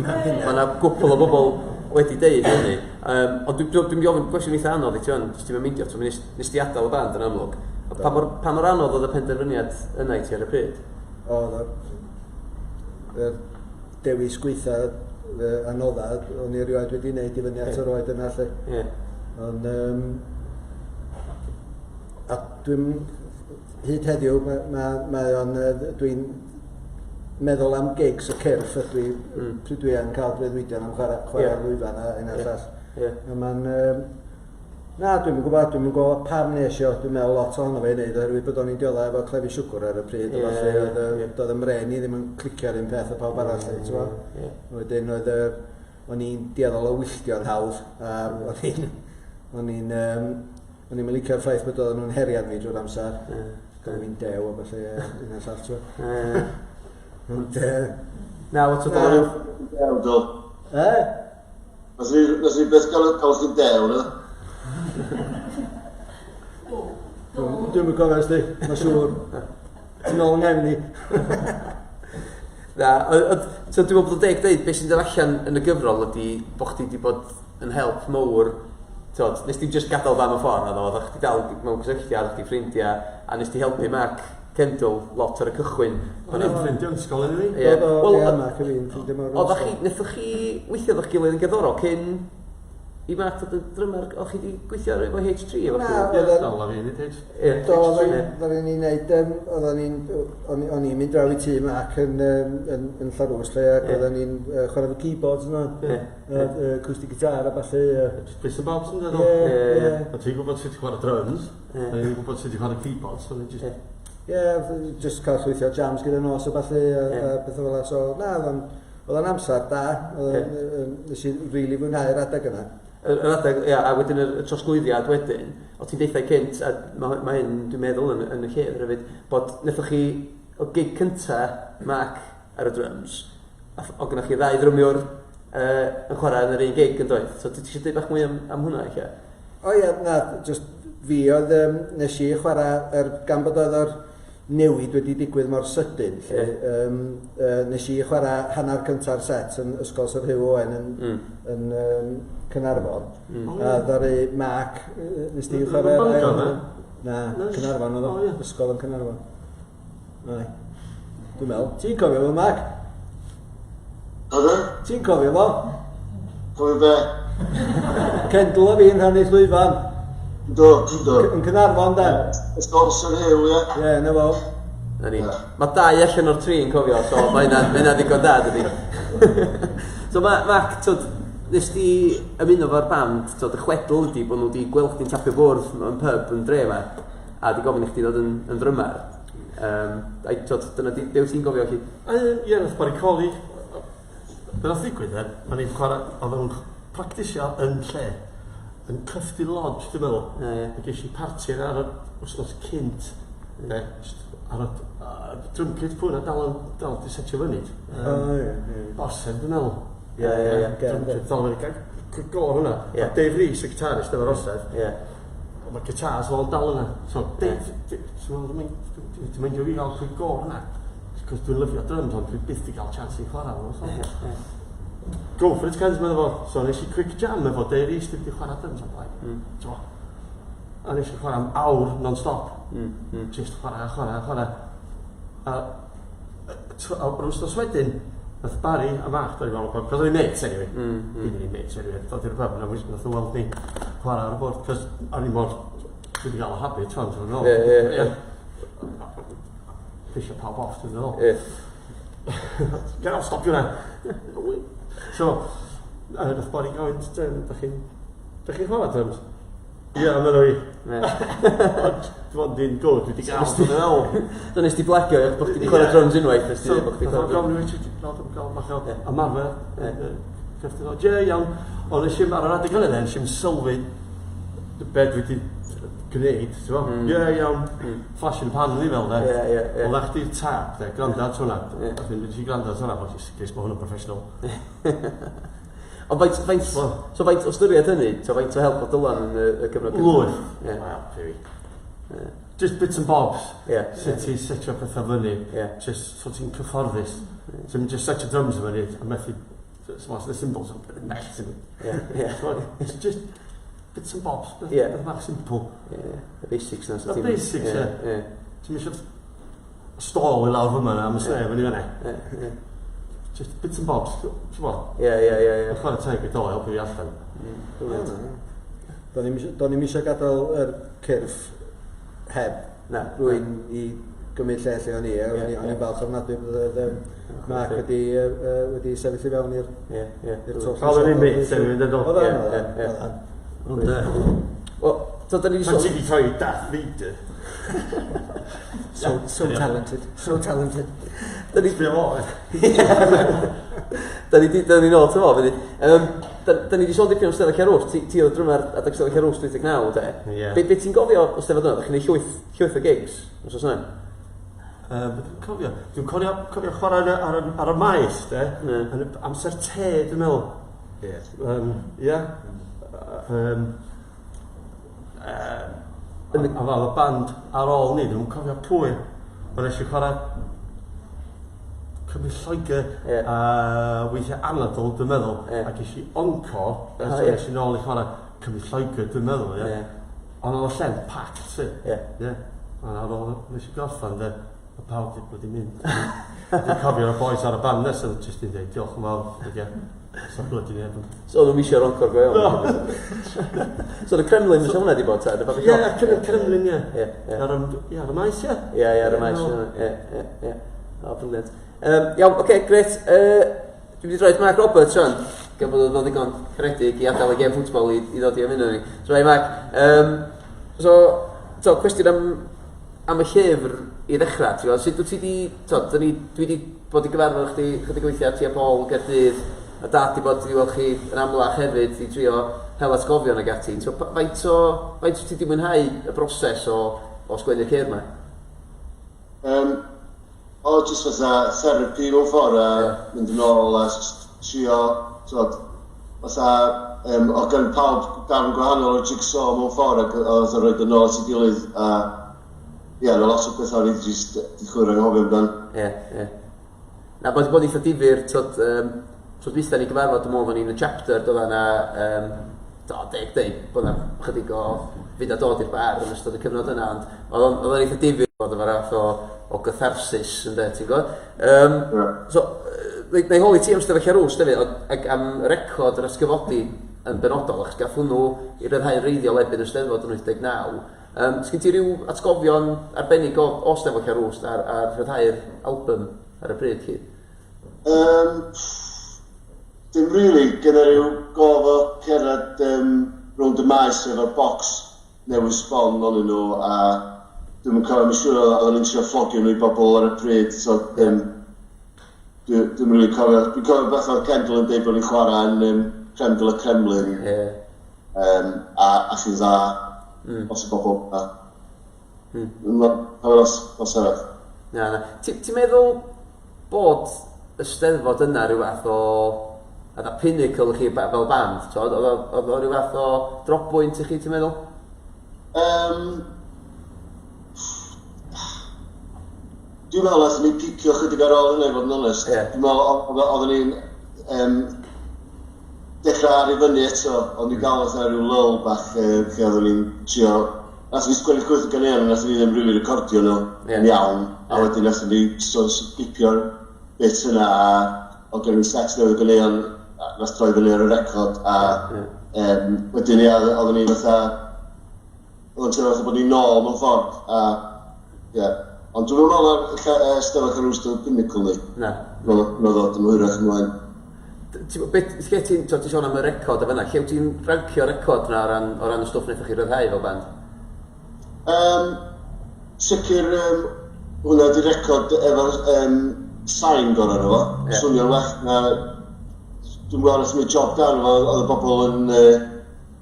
ma 'na gwpl o bobl wedi deud hynny. Ond dwi'n dwi, dwi ofyn cwestiwn eitha anodd i ti ond, os ti'n meindio, ti'n nes, nes di adael y band yn amlwg. A pa mor, pa mor anodd oedd y penderfyniad yna i ti ar y pryd? Oedd y dewis gweitha anodda o'n i erioed wedi wneud i fyny at yr oed yna lle. Yeah. Ond a dwi'n hyd heddiw mae ma, mae o'n dwi'n meddwl am gigs y cyrff ydw i pryd dwi yn cael breuddwydion am chwarae, chwarae yeah. lwyfan a hyn a'r llall. Yeah. A mae'n... Na, dwi'm yn gwybod, dwi'm yn gwybod pam nes i o, dwi'n meddwl lot ohono fe i wneud oherwydd bod o'n i'n dioddef efo clefyd siwgr ar y pryd, yeah, a falle oedd, yeah. doedd y mren i ddim yn clicio'r un peth o pawb arall, yeah, ti'n gwybod? Yeah. Wedyn oedd o'n i'n dueddol o wylltio'n hawdd, a o'n i'n o'n i'n o'n i'n licio'r ffaith bod oedden nhw'n heriad fi drwy'r amser. Yeah. Gan fi'n dew a falle un o'r llall, ti'n Yeah. Ond, Na, lot o dod. Dew, do. E? Nes i beth gael cael chdi'n dew, na? Dwi'm yn cofio, sti, mae'n siŵr. Ti'n ôl yng nghefn i. Na, so dwi'n meddwl bod o'n deg deud, beth sy'n dod allan yn y gyfrol ydy bod chdi wedi bod yn help mawr. Tod, nes ti just gadael fan y ffordd, naddo, oeddach chdi dal mewn cysylltiad, chdi ffrindiau, a nes ti helpu Mark Kendall lot ar y cychwyn. O'n i'n ffrindiau yn ysgol anyway. Ie. Wel, Wel, Mark a fi'n ffrindiau mawr. Oeddach chi, nethoch chi weithio efo'ch gilydd yn gerddorol cyn i Mark ddod yn drymar, o'ch chi wedi gweithio ar efo H3 efo Na, chi? oedd Dal a fi yn ei Ie. Do, oedden ni'n neud, oedden ni'n, o'n i'n mynd draw i tŷ Mark yn, yn, yn Llanrwst lle, ac Ie. oedden ni'n chwarae efo keyboards yna, Ie. acoustic guitar a ballu. Just bits and bobs yn dod. Ie, Ie. ie. A ti'n gwybod sut i chwarae drums, Ie. a ni'n gwybod sut i chwarae keyboards, so ni just... Ie. Ie, just cael llwythi o jams gyda nos a ballu, a, Ie. a pethau fel 'na. So, na, oedd o'n amser da, oedd o'n, nes i rili fwynhau'r adeg yna. Yr adeg, ia, a wedyn y trosglwyddiad wedyn, o ti'n deutha cynt, a mae ma hyn, dwi'n meddwl, yn, yn y llyfr hefyd, bod nethoch chi, o gig cynta, Mark ar y drums, a o gynnwch chi ddau ddrymiwr yn chwarae yn yr un gig yn doedd. So ti eisiau dweud bach mwy am, am hwnna, eich? O ie, na, just fi oedd, nes i chwarae, gan bod oedd o'r newid wedi digwydd mor sydyn, lle, nes i chwarae hanner cynta'r set yn Ysgol Sir Hugh Owen yn, yn Caernarfon. A ddaru Mark, nes di chwarae... Yn Bangor, ne? Na, Caernarfon oedd o, O, ie. ysgol yn Caernarfon. Ai. Dwi'n meddwl, ti'n cofio fo, Mark? Ydw? Ti'n cofio fo? Cofio be? Kendall a fi'n rhannu llwyfan. Do, do. Yn Caernarfon, de? Ysgol Sir Hugh, ie. Ie, na fo. Na ni. Mae dau allan o'r tri yn cofio, so mae hynna'n ma hynna ddigon da, dydi. So mae Mark, tyd, nes di ymuno fo'r band, tyd, y chwedl ydi bod nhw wedi gweld chdi'n tapio bwrdd mewn pub yn dre yma, a di gofyn i chdi ddod yn, yn drymar. A tyd, dyna di, be wyt ti'n gofio chi? Ie, nath Barry Coley. Be nath ddigwydd then, o'n i'n chwarae, oedd o'n practisio yn lle, yn Cyffdy Lodge, dwi'n meddwl. Ie, ie. A ges i parti ar y wythnos cynt, ne, jyst ar y drum kit pwy na dal yn dal di setio fyny. O, ie, ie. Orsedd, dwi'n meddwl. Ie, ie, ie. Drum kit dal fyny. Go hwnna. Ie. A Dave Rees, y guitarist efo'r orsedd, Ie. Mae guitars fel dal yna. So, Dave, ti'n meindio fi gael quick go hwnna? Cos dwi'n lyfio drums, ond dwi byth di gael chance i chwarae nhw. So. Go for it, Kens, meddwl fo. So, nes i quick jam efo Dave Rees, dwi wedi chwarae drums o'r blaen. So, a nes i chwarae am awr non-stop. Just chwarae, chwarae, chwarae. A, a yr wythnos wedyn, nath Barry a Mark dod i fewn o'r pub, cos o'n i'n mates anyway. Dwi'n ni'n mates anyway, dod i'r pub, nath o weld ni chwarae ar y bwrdd, cos o'n i mor, dwi wedi cael y habit, fan, ti'n meddwl. Ie, ie, ie. Pisio pawb off, dwi'n meddwl. Ie. Get off, stop hwnna. So, nath Barry gofyn, da chi'n chwarae drums? Ie, mae'n rhoi. Ond, dwi'n dwi'n go, dwi wedi gael. Dwi'n meddwl. So nes ti blagio, eich bod chdi wedi chwarae drums unwaith, nes ti dweud bod chdi chwarae drums. Nath o'n gael bach o ymarfer. Crefftio, ie, iawn. Ond nes i'm ar yr adeg hynny, nes i'm sylwi be dwi wedi gwneud, ti'n gwybod? Ie, iawn. Flash in the pan, ni fel, de. Ie, ie, ie. Oedd chdi'r tap, de, gwrando at hwnna. A dyn nes i gwrando at hwnna, bod Jesus Christ, mae hwnna'n professional. Ond faint, faint, so faint o styried hynny, so faint o help o Dylan yn y, y cyfnod cyntaf? Lwyth. Ie. Wel, very. Just bits and bobs. Ie. Sut ti'n setio pethau fyny. Ie. Just so ti'n cyfforddus. Ti'n just setio drums i fyny a methu... So the cymbals yn mess. Ie, ie. It's just bits and bobs. Ie. Beth bach simple. Ie, the basics na. The basics, ie. ie. Ti'n eisiau stôl i lawr fyma na, am y snare fyny fyny. Ie, ie. Just bits and bobs, ti'n gwbod? Ie, ie, ie, ie. Chwarae teg i do, helpu fi allan. Brilliant. Do'n i'm eisiau gadael yr cyrff heb Na. rwy'n i gymryd lle lle o'n i. O'n i'n falch ofnadwy bod oedd Mark wedi, wedi sefyll i fewn i'r Ie, ie. i'r twll. Oedd o'n un bit, yn mynd yn dod. Oedd o'n, Ie, oedd ie, o'n, ie. oedd o'n. Ond, Wel, so da ni wedi Pan sôn... ti wedi troi Darth Vader. So, so talented, so talented. Da ni... Sbio fo. Da ni, da ni nôl, ti'n fo, fyny. Da ni wedi sôn dipyn am Steddfod Llanrwst. Ti oedd drymar adeg Steddfod Llanrwst 89, de? Ie. Be ti'n gofio o Steddfod yna? Da chi'n neud llwyth, llwyth o gigs, os oes yna? Be dwi'n cofio? Dwi'n cofio, cofio chwarae ar, ar, ar y maes, de? Ie. Yn y amser te, dwi'n meddwl. Ie. Ie. A fel y band ar ôl ni, dwi'n cofio pwy. Ond nes i chwarae Cymru Lloegr Ie. a weithiau anadl, dwi'n meddwl. Ie. A ges i encore, Ah, so ie. nes i nôl i chwarae Cymru Lloegr, dwi'n meddwl, ie. Ie. Ond oedd y lle'n packed, si. Ie. Ie. A ar ôl, nes i gorffan, de, y pawb di wedi mynd. Dwi'n cofio'r boys ar y band nesaf, jyst i'n dweud, diolch yn fawr, ie. So bloody neb yn... So oedd nhw'n eisiau'r encore go iawn. So oedd y Kremlin, fysa hwnna di bod, ta? Ie, Kremlin, ie. Ie, ie. Ar y ar y maes, ie. Ie, ie, ar y maes, ie, ie, ie. O, brilliant. Iawn, oce, okay, grêt. Dwi'n mynd i droed Mark Roberts, rwan, gan bod o'n ddigon caredig i adael y gêm ffwtbol i ddod i ymuno ni. So, hey, Mark. So, to, cwestiwn am y llyfr i ddechrau, ti'n gwybod, sut wyt ti di, to, dwi di bod i gyfarfod chdi chydig weithiau ti a Paul Gaerdydd, a dad di bod i weld chi yn amlach hefyd i trio hel atgofion ag ati. So, faint o, faint wyt ti di mwynhau y broses o sgwennu'r llyfr yma? O, jyst fatha therapy mewn ffordd a mynd yn ôl a jyst trio, t'wod, fatha, oedd gen pawb darn gwahanol o jigsaw mewn ffordd ac oedd o'n rhoid yn ôl at ei gilydd a ie, yeah, lot o bethau o'n i jyst di chwyr anghofio amdan. Ie, ie. Na, bod bod eitha difyr, t'wod, tro dwytha ni gyfarfod, dwi'n meddwl, o'n i'n y chapter, doedd yna, do, deg deud, bod yna chydig o fynd a dod i'r bar yn ystod y cyfnod yna, ond oedd o'n eitha difyr bod efo'r fath o gytharsis, ynde, ti'n gwybod? So, na i holi ti am Steddfod Llanrwst hefyd, ac am record yr atgyfodi yn benodol, achos gath hwnnw i ryddhau'n reiddiol erbyn y Steddfod yn 89. Sgyn ti ryw atgofion arbennig o Steddfod Llanrwst ar rhyddhau'r album ar y pryd, chi? Dim really, gyda rhyw gof o cerdded rownd y maes efo'r bocs newydd sbon onyn nhw, a dwi'm yn cofio, mae'n siŵr oedden ni'n trio fflogio nhw i bobl ar y pryd, so dwi'm really cofio. Dwi'n cofio beth oedd Kendall yn dweud bod ni'n chwarae yn Cremdl y Kremlin, a allan dda, os y bobl yna. Cofio os arall. Na, na. Ti'n meddwl bod y Steddfod yna rhyw fath o fatha pinnacle i chi fel band, t'od? Oedd o rhyw fath o drop point i chi, ti'n meddwl? Dwi'n meddwl nathon ni picio chydig ar ôl hynny, i fod yn onest. Dwi'n meddwl oedden ni'n dechrau ar i fyny eto, ond ni'n gael fatha rhyw lull bach lle oedden ni'n trio... Nathon ni sgwennu llwyth o ganeuon, ond nathon ni ddim rili recordio nhw yn iawn, a wedyn nathon ni so skipio'r bit yna, a oedd gen ni set newydd o ganeuon, nath droi fyny ar y record, a wedyn ia, oedden ni fatha... Oedd o'n teimlo fatha bod ni'n nôl mewn ffordd, a ie. Ond dwi'n meddwl na Steddfod Llanrwst oedd pinnacle ni. Na. Dwi'n meddwl yn hwyrach ymlaen. Ti'n gwbod, beth, lle ti'n, ti'n sôn am y record a fanna, lle wyt ti'n rancio'r record na o ran, o ran y stwff wnaethoch chi ryddhau fel band? Um, sicr, um, hwnna di record efo'r um, sain gorau arno fo. Yeah. Swnio'n well na... Dwi'n gweld os mae job da arno fo, oedd y bobl yn... Uh,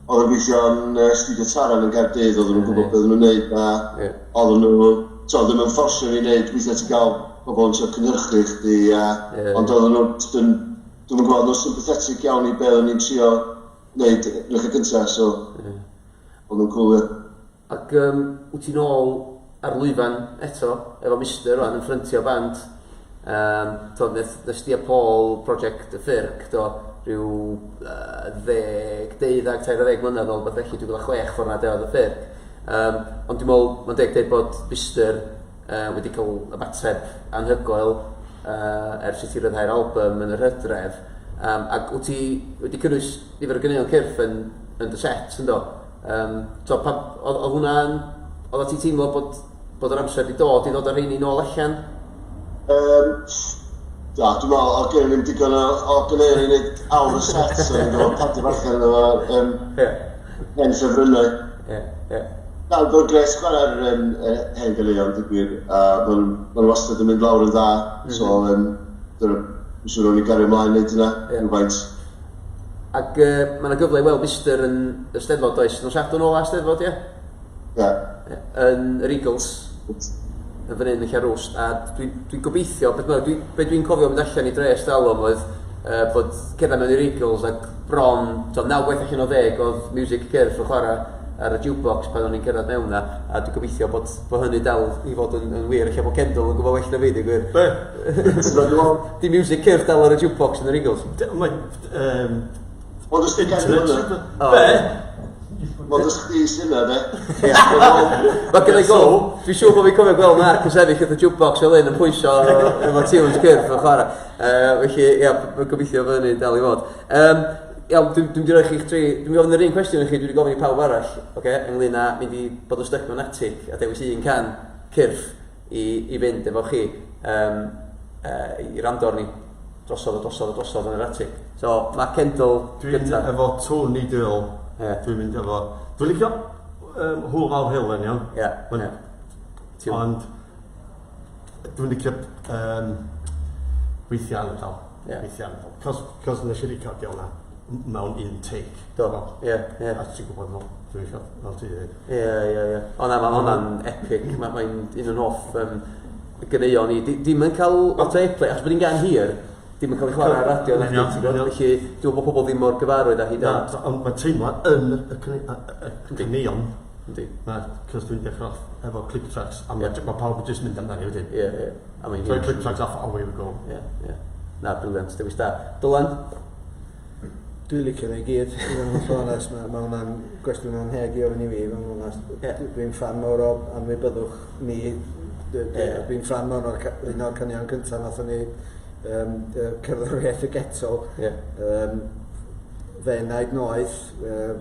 oedd yn gweithio yn uh, Studio Taran yn Gaerdydd, oedden nhw'n gwybod beth oedden nhw'n neud, a yeah. oedden nhw, so, ddim yn fforsio ni wneud, weithiau ti'n gael pobl yn trio cynhyrchu chdi, a, yeah. ond oedden nhw, dwi'n dwi'n gwybod, nhw'n sympathetic iawn i be oedden ni'n trio wneud yn y lle cyntaf, so, yeah. oedden nhw'n cool, ie. Ac um, wyt ti'n ôl ar lwyfan eto, efo Mister rwan, yn ffryntio band. Um, to, nes, nes di a Paul project y Ffyrc, do, rhyw 10, 12, 13 mlynedd ôl, beth felly, 2006 ffordd na deodd y Ffyrc. Um, ond dwi'n meddwl, mae'n deg dweud bod Mister uh, wedi cael ymateb anhygoel uh, ers i ti ryddhau'r album yn yr hydref. Um, ac wyt ti wedi cynnwys nifer o ganeuon Cyrff yn, yn dy set, ynddo? Um, so, pa, oedd, oedd hwnna'n... Oedd ti'n teimlo bod, bod yr amser wedi dod i ddod â rheini nôl allan? Um, na, dwi'n meddwl, oedd gen i'n digon o, o gyneuon i wneud awr o set, so ni'n gwybod padio allan efo um, yeah. hen ffefrynnau. Ie, ie. Na, mae'n gres chwarae'r um, hen ganeuon, dweud gwir, a maen ma nhw wastad yn mynd lawr yn dda, mm -hmm. so um, dyna, dwi'n siŵr o'n i gario ymlaen wneud yna, yeah. rhywfaint. Ac uh, mae yna gyfle i weld Mister yn y Steddfod, does? Nos Sadwrn ola Steddfod, ie? Ie. Yn yr Eagles, yn fan hyn yn Llanrwst, a dwi'n dwi gobeithio, beth bynnag, dwi, be dwi'n cofio mynd allan i dre ers talwm oedd uh, bod cerdded mewn i'r Eagles ac bron, to, 9 gwaith allan o 10 oedd music Cyrff yn chwarae ar y jukebox pan o'n i'n cyrraedd mewn na, a dwi'n gobeithio bod, bod hynny dal i fod yn, yn wir, lle bod Kendall yn gwybod well na fi, dwi'n gwir. Be? Di music Cyrff dal ar y jukebox yn yr Eagles? Mae... Um, Ond os ti'n Internet. hwnna. Be? Mond os chdi sy'n yna, de. Mae gen i gol. Dwi'n siŵr bod fi'n cofio gweld Mark yn sefyll wrth y jukebox fel hyn yn pwyso efo tunes Cyrff yn chwarae. Uh, felly, ia, gobeithio bod hynny'n dal i fod. Um, iawn, dwi'n dwi mynd i roi chi'ch tri... Dwi'n mynd i ofyn yr un cwestiwn i chi, dwi wedi gofyn i pawb arall, oce, ynglyn â mynd i bod yn styc mewn atig a dewis un can Cyrff i, i fynd efo chi um, uh, i rando arni drosodd a drosodd a drosodd yn yr atig. So, mae Kendall Dwi'n gyntaf. efo Tony Dill. Ie. Dwi'n mynd efo... Dwi'n licio um, Hwyl Fawr Helen, iawn. Ie, Mae'n- ie. Tiwn. Ond dwi'n licio um, weithiau anadal. Ie. Weithiau anadal. Cos, cos nes i recordio hwnna mewn un take. Do, ie, ie. A ti'n gwybod fel, dwi'n licio, fel ti dweud. Ie, ie, ie. O na, mae hwnna'n epic. Mae'n mae un o'n hoff um, ganeuon i. Dim yn cael lot o airplay, achos bod hi'n gan hir, dim yn cael ei chwarae ar radio na chdi, ti'n gwybod? Felly, dwi'n meddwl bod pobl ddim mor gyfarwydd â hi Na, dan. ond mae teimlad yn y y caneuon. Yndi. Na, cos dwi'n dechrau off efo click tracks, a mae Ie. ma pawb yn just mynd amdani wedyn. Ie, ie. A mae'n So huge. click tracks off, away we go. Ie, ie. Na, brilliant, dewis da. Dylan? Dwi'n licio nhw i gyd, i fod yn hollol onest, mae ma hwnna'n gwestiwn anheg i ofyn i fi, i fod yn onest. Ie. Dwi'n ffan mawr o anwybyddwch ni, Ie. dwi'n ffan mawr o'r un o'r canion cyntaf nathon ni um, cerddoriaeth y ghetto, Ie. um, fe naid noeth, uh,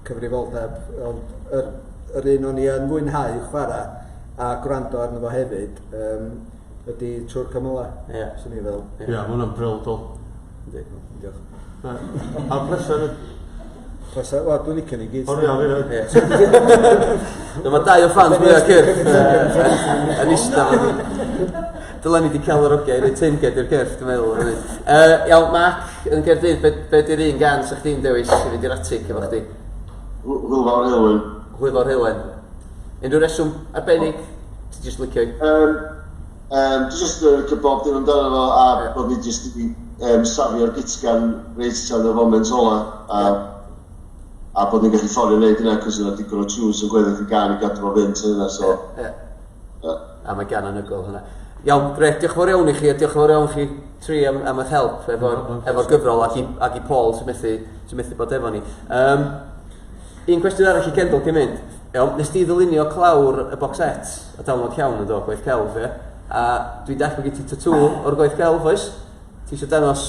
cyfrifoldeb, ond yr, yr un o'n i yn fwynhau chwarae a gwrando arno fo hefyd, um, ydy Trwy'r Cymylau. Ie. Swn i'n feddwl. Ie, yeah, mae hwnna'n bril, dol. Yndi. Diolch. A'r pleser Pleser, wel, dwi'n licio ni gyd. O ie, fi Ie. No, mae dau o ffans mwyaf Cyrff yn ista. Dyla ni wedi cael yr ogiau i roi teyrnged i'r Cyrff, dwi'n meddwl. Iawn, Mark, yn Gaerdydd, be, be di'r un gan sa chdi'n dewis i fynd i'r atig efo chdi? Hwyl fawr Heulwen. Hwyl fawr Heulwen. Unrhyw reswm arbennig? Ti jyst licio i? Um, um, dwi jyst yn licio bob dim amdano fo a yeah. bod ni jyst wedi um, safio'r gitgan reit tan y foment ola a, yeah. a bod ni'n gallu fforio wneud yna cos yna digon o tunes yn gweddill y gan i gadw fo fynd tan yna so Ie. yeah. A mae gan anhygoel hwnna. Iawn, gret, diolch yn fawr iawn i chi, a diolch yn fawr iawn chi tri am, am eich help efo'r efo gyfrol ac i, ac i Paul sy'n methu, sy methu bod efo ni. Um, un cwestiwn arall i Kendall cyn mynd. Iawn, nes di ddylunio clawr y box set a download llawn yn do, gwaith celf, ie? A dwi'n dall bod gen ti tatŵ o'r gwaith celf, oes? Ti eisiau dangos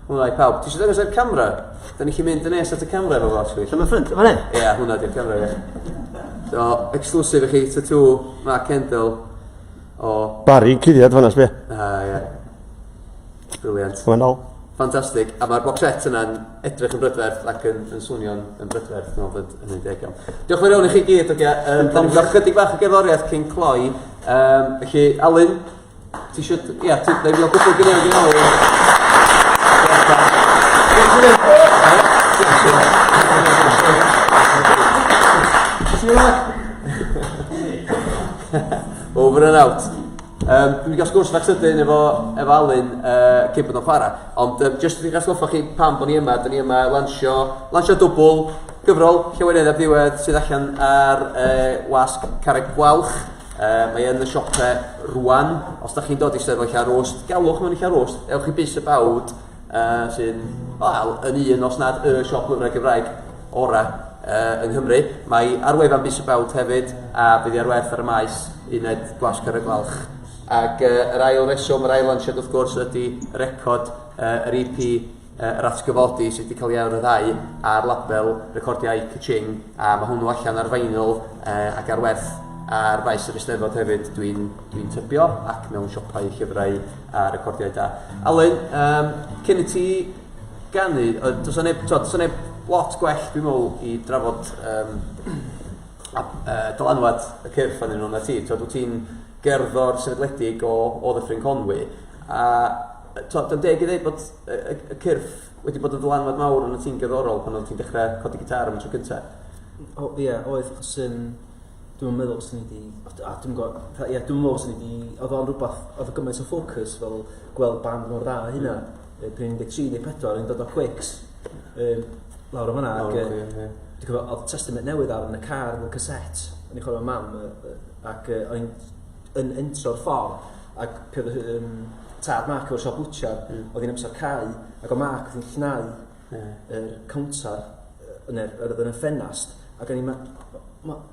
hwnna i pawb? Ti eisiau dangos ar camera? Da ni chi mynd yn nes at y camera efo fo, actually. Lle mae ffrind? Fan hyn? Ie, hwnna di'r camera, ie. So, exclusive i chi, tatŵ Mark Kendall o... Barry cuddiad fan'na, sbia. Ah, ie. Brilliant. Mae'n ôl. Ffantastig. A mae'r box set yna'n edrych yn brydferth ac yn, yn swnio'n yn brydferth. Dwi'n meddwl bod hynny'n deg iawn. Diolch yn fawr iawn i chi gyd. Okay. Da ni'n cael chydig bach o gerddoriaeth cyn cloi. Felly, Alun, ti eisiau... Ia, ti... Da ni'n cael gwbl gyda gyda Alun. Over and out. Dwi'n mynd i gael sgwrs fach sydyn efo, efo Alun cyn bod o'n chwarae. Ond jyst i atgoffa chi pam bod ni yma, dyn ni yma lansio, lansio dwbl gyfrol Llewenydd ar Ddiwedd sydd allan ar wasg Carreg Gwalch. Mae yn y siope rwan. Os da chi'n dod i Steddfod Llanrwst, galwch mewn i Llanrwst, ewch i Bys y Bawd, sy'n, wel, yn un os nad y siop lyfrau Gymraeg ora yng Nghymru. Mae ar wefan Bys y Bawd hefyd, a bydd hi ar werth ar y maes uned Gwasg Carreg Gwalch. Ac yr ail reswm, yr ail lansiad wrth gwrs, ydy record yr EP yr atgyfodi sydd wedi cael ei ryddhau ar label recordiau Ka-Ching, a mae hwnnw allan ar vinyl ac ar werth ar faes yr Eisteddfod hefyd, dwi'n dwi tybio, ac mewn siopau llyfrau a recordiau da. Alun, cyn i ti ganu, does 'na neb, t'od, does 'na neb lot gwell, dwi'n meddwl, i drafod dylanwad y cyrff arnyn nhw na ti. T'od, wyt ti'n gerddor sefydledig o, o Ddyffryn Conwy, a t'od, yn deg i ddeud bod y, y, y cyrff wedi bod yn ddylanwad mawr yn y ti'n gerddorol pan oedd ti'n dechrau codi gitar am y tro cyntaf? O, ie, oedd, achos dwi'n meddwl os ni di, a dwi'n gwybod, ie, dwi'n meddwl os ni di, oedd o'n rhywbeth, oedd o gymaint o ffocws fel gweld band mor dda hynna, pryd 13 neu 14, o'n dod o Quicks, lawr o fanna, ac dwi'n cofio, oedd Testament Newydd ar yn y car efo cassette, o'n i'n chwarae mam, ac o'n i'n yn entro'r ffordd, ac pryd oedd tad Mark efo'r siop bwtsiar, oedd hi'n amser cau, ac oedd Mark oedd hi'n llnau yr counter yn yr, yr, yn y ffenast, ac o'n i'n ma,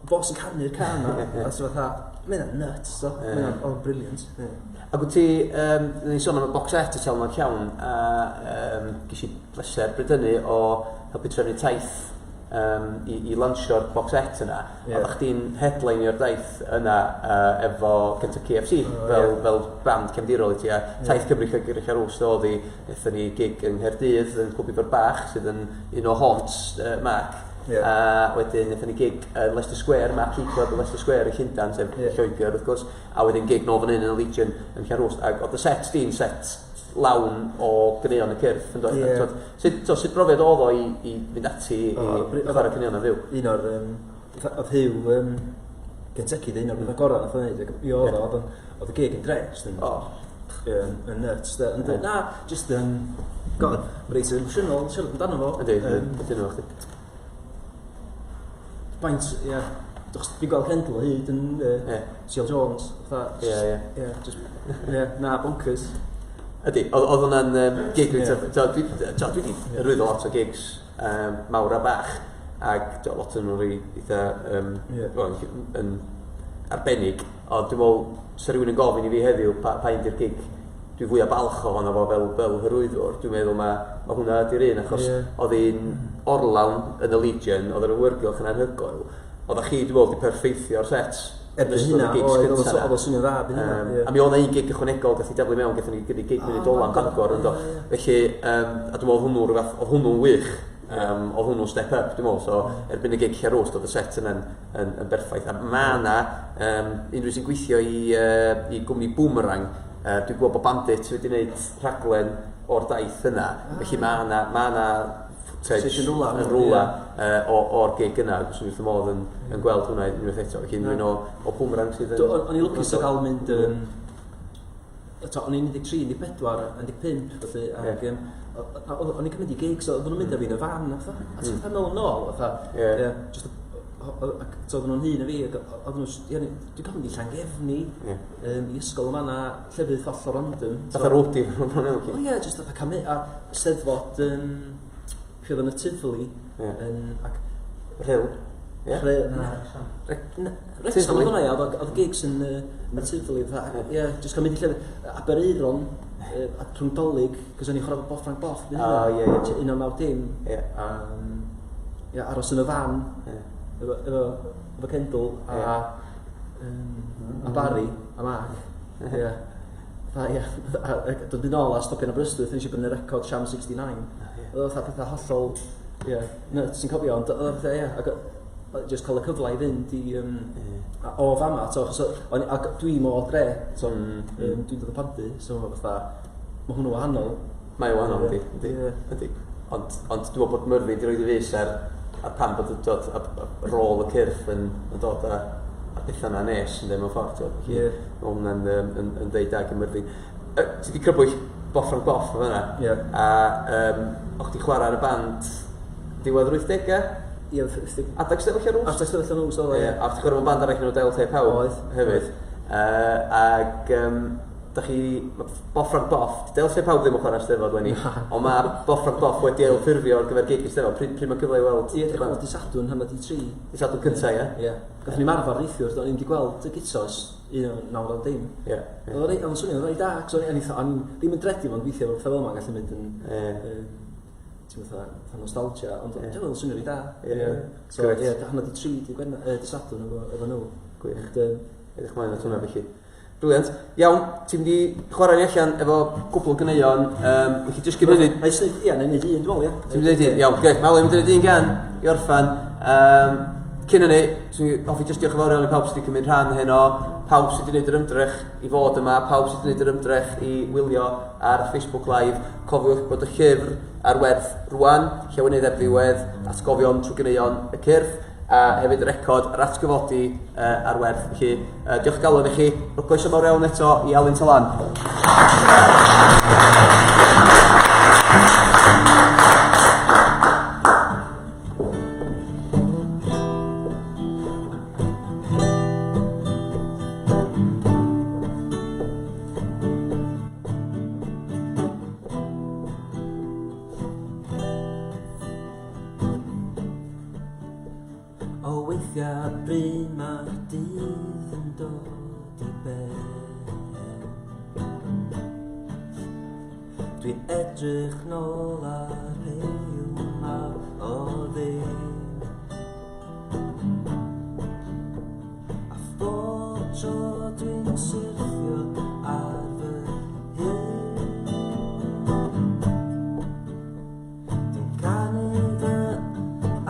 fo sy'n canu'r car yma, a so fatha, mae hynna'n nuts, so, yeah. Mae hynna'n brilliant. Yeah. Ac wyt ti, ni'n sôn am y box set y telma llawn, a ges i bleser bryd hynny o helpu trefnu taith i lansio'r box set yna. Yeah. Oeddech chdi'n headlineio'r daith yna efo Kentucky FC fel, yeah. fel band cefndirol i ti, a taith Cymru Lloegr a Llanrwst oedd hi. Nethon ni gig yng Nghaerdydd yn Clwb Ifor Bach sydd yn un o haunts Mark. Yeah. A wedyn nethon ni gig yn Leicester Square, Marquee Club yn Leicester Square yn Llundain, sef Lloegr wrth gwrs. A wedyn gig nôl fan hyn yn y Legion yn Llanrwst. Ac oedd y set di'n set lawn o ganeuon y cyrff, yn doedd? Yeah. Sut, so, sut brofiad oedd o i fynd ati i chwarae caneuon yn fyw? Un o'r, oedd Huw Kentucky, un o'r pethau gorau nath o'n neud, i oedd o, oedd y gig yn dre, just yn, yn nuts, de. Ond, na, just, god, reit emosiynol, siarad amdano fo. Yndi, ydyn nhw chdi. Faint, ie, dwi'n gweld Kendall o hyd yn C.L. Jones, fatha, Ie, ie, just, ie, na, bonkers. Ydy, oedd hwnna'n gig reit, dwi wedi hyrwyddo lot o gigs mawr a bach, ac lot o'n nhw'n rei eitha yn arbennig, ond dwi'n meddwl, sa rhywun yn gofyn i fi heddiw pa un di'r gig dwi fwyaf balch ohono fo fel hyrwyddwr, dwi'n meddwl mae hwnna ydy'r un, achos oedd hi'n orlawn yn y Legion, oedd yr awyrgylch yn anhygoel, oeddech chi, dwi'n meddwl, wedi perffeithio'r set. Erbyn hynna, oedd o'n swnio'n dda, erbyn hynna. A mi oedd 'na un gig ychwanegol gath i daflu mewn, gathon ni gig munud ola yn Bangor, yndo. Felly, a dwi'n meddwl hwnnw rhywbeth, oedd hwnnw'n wych, oedd hwnnw'n step up, dwi'n meddwl, so erbyn y gig Llanrwst, oedd y set yna'n yn berffaith. A ma' 'na, unrhyw sy'n gweithio i gwmni Boomerang, dwi'n gwybod bod Bandit wedi gwneud rhaglen o'r daith yna, felly ma' 'na footage yn rwla, yn rwla o'r gig yna, swn i wrth fy modd yn gweld hwnna unwaith eto. Felly unrhyw un o Boomerang sydd yn... O'n i'n lwcus o gael mynd, o'n i'n 13, 14, 15, felly, ac o'n i'n cymryd i gigs, oedden nhw'n mynd â fi yn y fan, fatha, a ti'n meddwl yn ôl, fatha, just, ac oedden nhw'n hŷn na fi, ac oedden nhw, dwi'n cofio mynd i Llangefni, i ysgol yma na, llefydd hollol random. Fatha roadie. O ie, just fatha camu, a Steddfod, pryd oedd yn y Tivoli, ac... Rhyl. Ie? Rhyl, na. Wrexham oedd hwnna, ie, oedd gigs yn y Tivoli, fatha, ie, just cael mynd i llefydd, Aberaeron, a rhwng Dolig, cos o'n i'n chwarae Boff Frank Boff, O, ie, ie. 1990. Ie, aros yn y fan, efo Kendall, a Barry, a Mark. Ie. Fatha, ie, dod yn ôl a stopio yn Aberystwyth, nes i brynu record Sham 69. Oedd o fatha pethau hollol, ie, nuts yn cofio, ond oedd o fatha, ie, ac just cael y cyfle i fynd i, o fama, to, achos ac dwi'n o dre, so, dwi'n dod o Pandy, so fatha, mae hwnnw wahanol. Mae o wahanol, yndi. Yndi. Ond dwi'n meddwl bod Myrddin wedi rhoi i fus ar pam bod dod, a rôl y cyrff yn dod â pethau yna nes, yn mewn ffordd. Ie. Mae hwnna'n yn ddeud dag i Myrddin. Ti wedi crybwyll Boff Rhwng Boff o fan'na. Ie. A o'ch ti chwarae ar y band diwedd yr 80au? Ie, Adag Steddfod Llanrwst? Adag Steddfod Llanrwst, oedd. Ie, a chdi chwarae mewn band arall enw Del Te Pawb. Oedd. Hefyd. Ac da chi, Boff Rhwng Boff, Del Te Pawb ddim yn chwarae Steddfod leni, ond mae Boff Rhwng Boff wedi ailffurfio ar gyfer gig y Steddfod. Pryd mae cyfle i weld? Ie, dwi'n gweld Dydd Sadwrn, 2:30. Dydd Sadwrn cynta, ie? Ie. Gathon ni marfer neithiwr, do'n i'm wedi gweld y gitos 1990. Ie. Oedd o'n swnio'n reit da, ac o'n i ddim yn dredu fo'n gweithio efo pethau fel yma'n gallu mynd yn... Ti'n fatha nostalgia, ond dwi'n meddwl swnio'n reit da. Ie. So, ie, 2:30 dydd Sadwrn efo nhw. Gwych. Edrych mlaen at hwnna felly. Brilliant. Iawn, ti'n mynd i chwarae ni allan efo cwpl o ganeuon. Felly jyst gymryd munud. Ie, na i wneud un, dwi'n meddwl, ie. Ti'n mynd i wneud un? Iawn, grêt. Mae Alun mynd i wneud un gan i orffan. Cyn hynny, dwi'n hoffi jyst diolch yn fawr iawn i pawb sydd wedi cymryd rhan heno, pawb sydd wedi gwneud yr ymdrech i fod yma, pawb sydd wedi gwneud yr ymdrech i wylio ar Facebook Live. Cofiwch bod y llyfr ar werth rwan, Llawenydd Heb Ddiwedd, Atgofion Trwy Ganeuon y Cyrff, a hefyd record yr atgyfodi ar werth. Felly, diolch o galon i chi. Croeso mawr iawn eto i Alun Talan. O weithiau bryd mae'r dydd yn dod i ben, dwi'n edrych nôl ar rhyw mawr o ddim. A phob tro dwi'n syrthio ar fy hun, dwi'n canu fy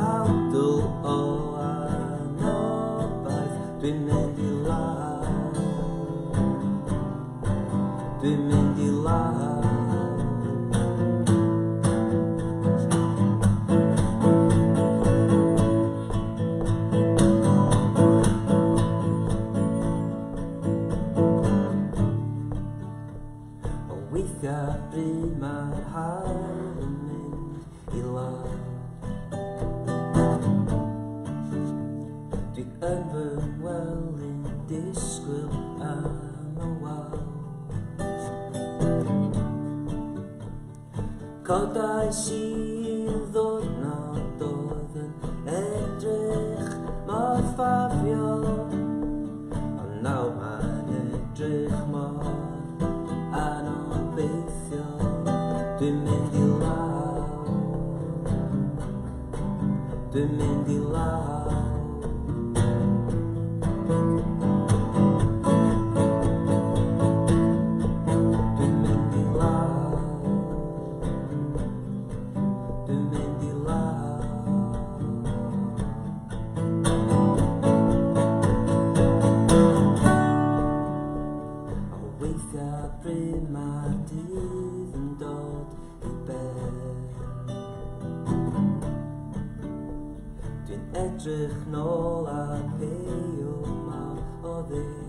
awdl o anobaith. Dwi'n mynd i lawr, dwi'n mynd i lawr. O weithiau bryd mae'r haul yn mynd i lawr, dwi yn fy ngwely'n disgwyl am y wal. Codais i ddiwrnod oedd yn edrych mor ffafriol, ond nawr mae'n edrych mor anobeithiol. Dwi'n mynd i lawr, dwi'n mynd i lawr. Dwi'n mynd i lawr, dwi'n mynd i lawr. O weithiau bryd mae'r dydd yn dod i ben, dwi'n edrych nôl ar peil mawr o ddim.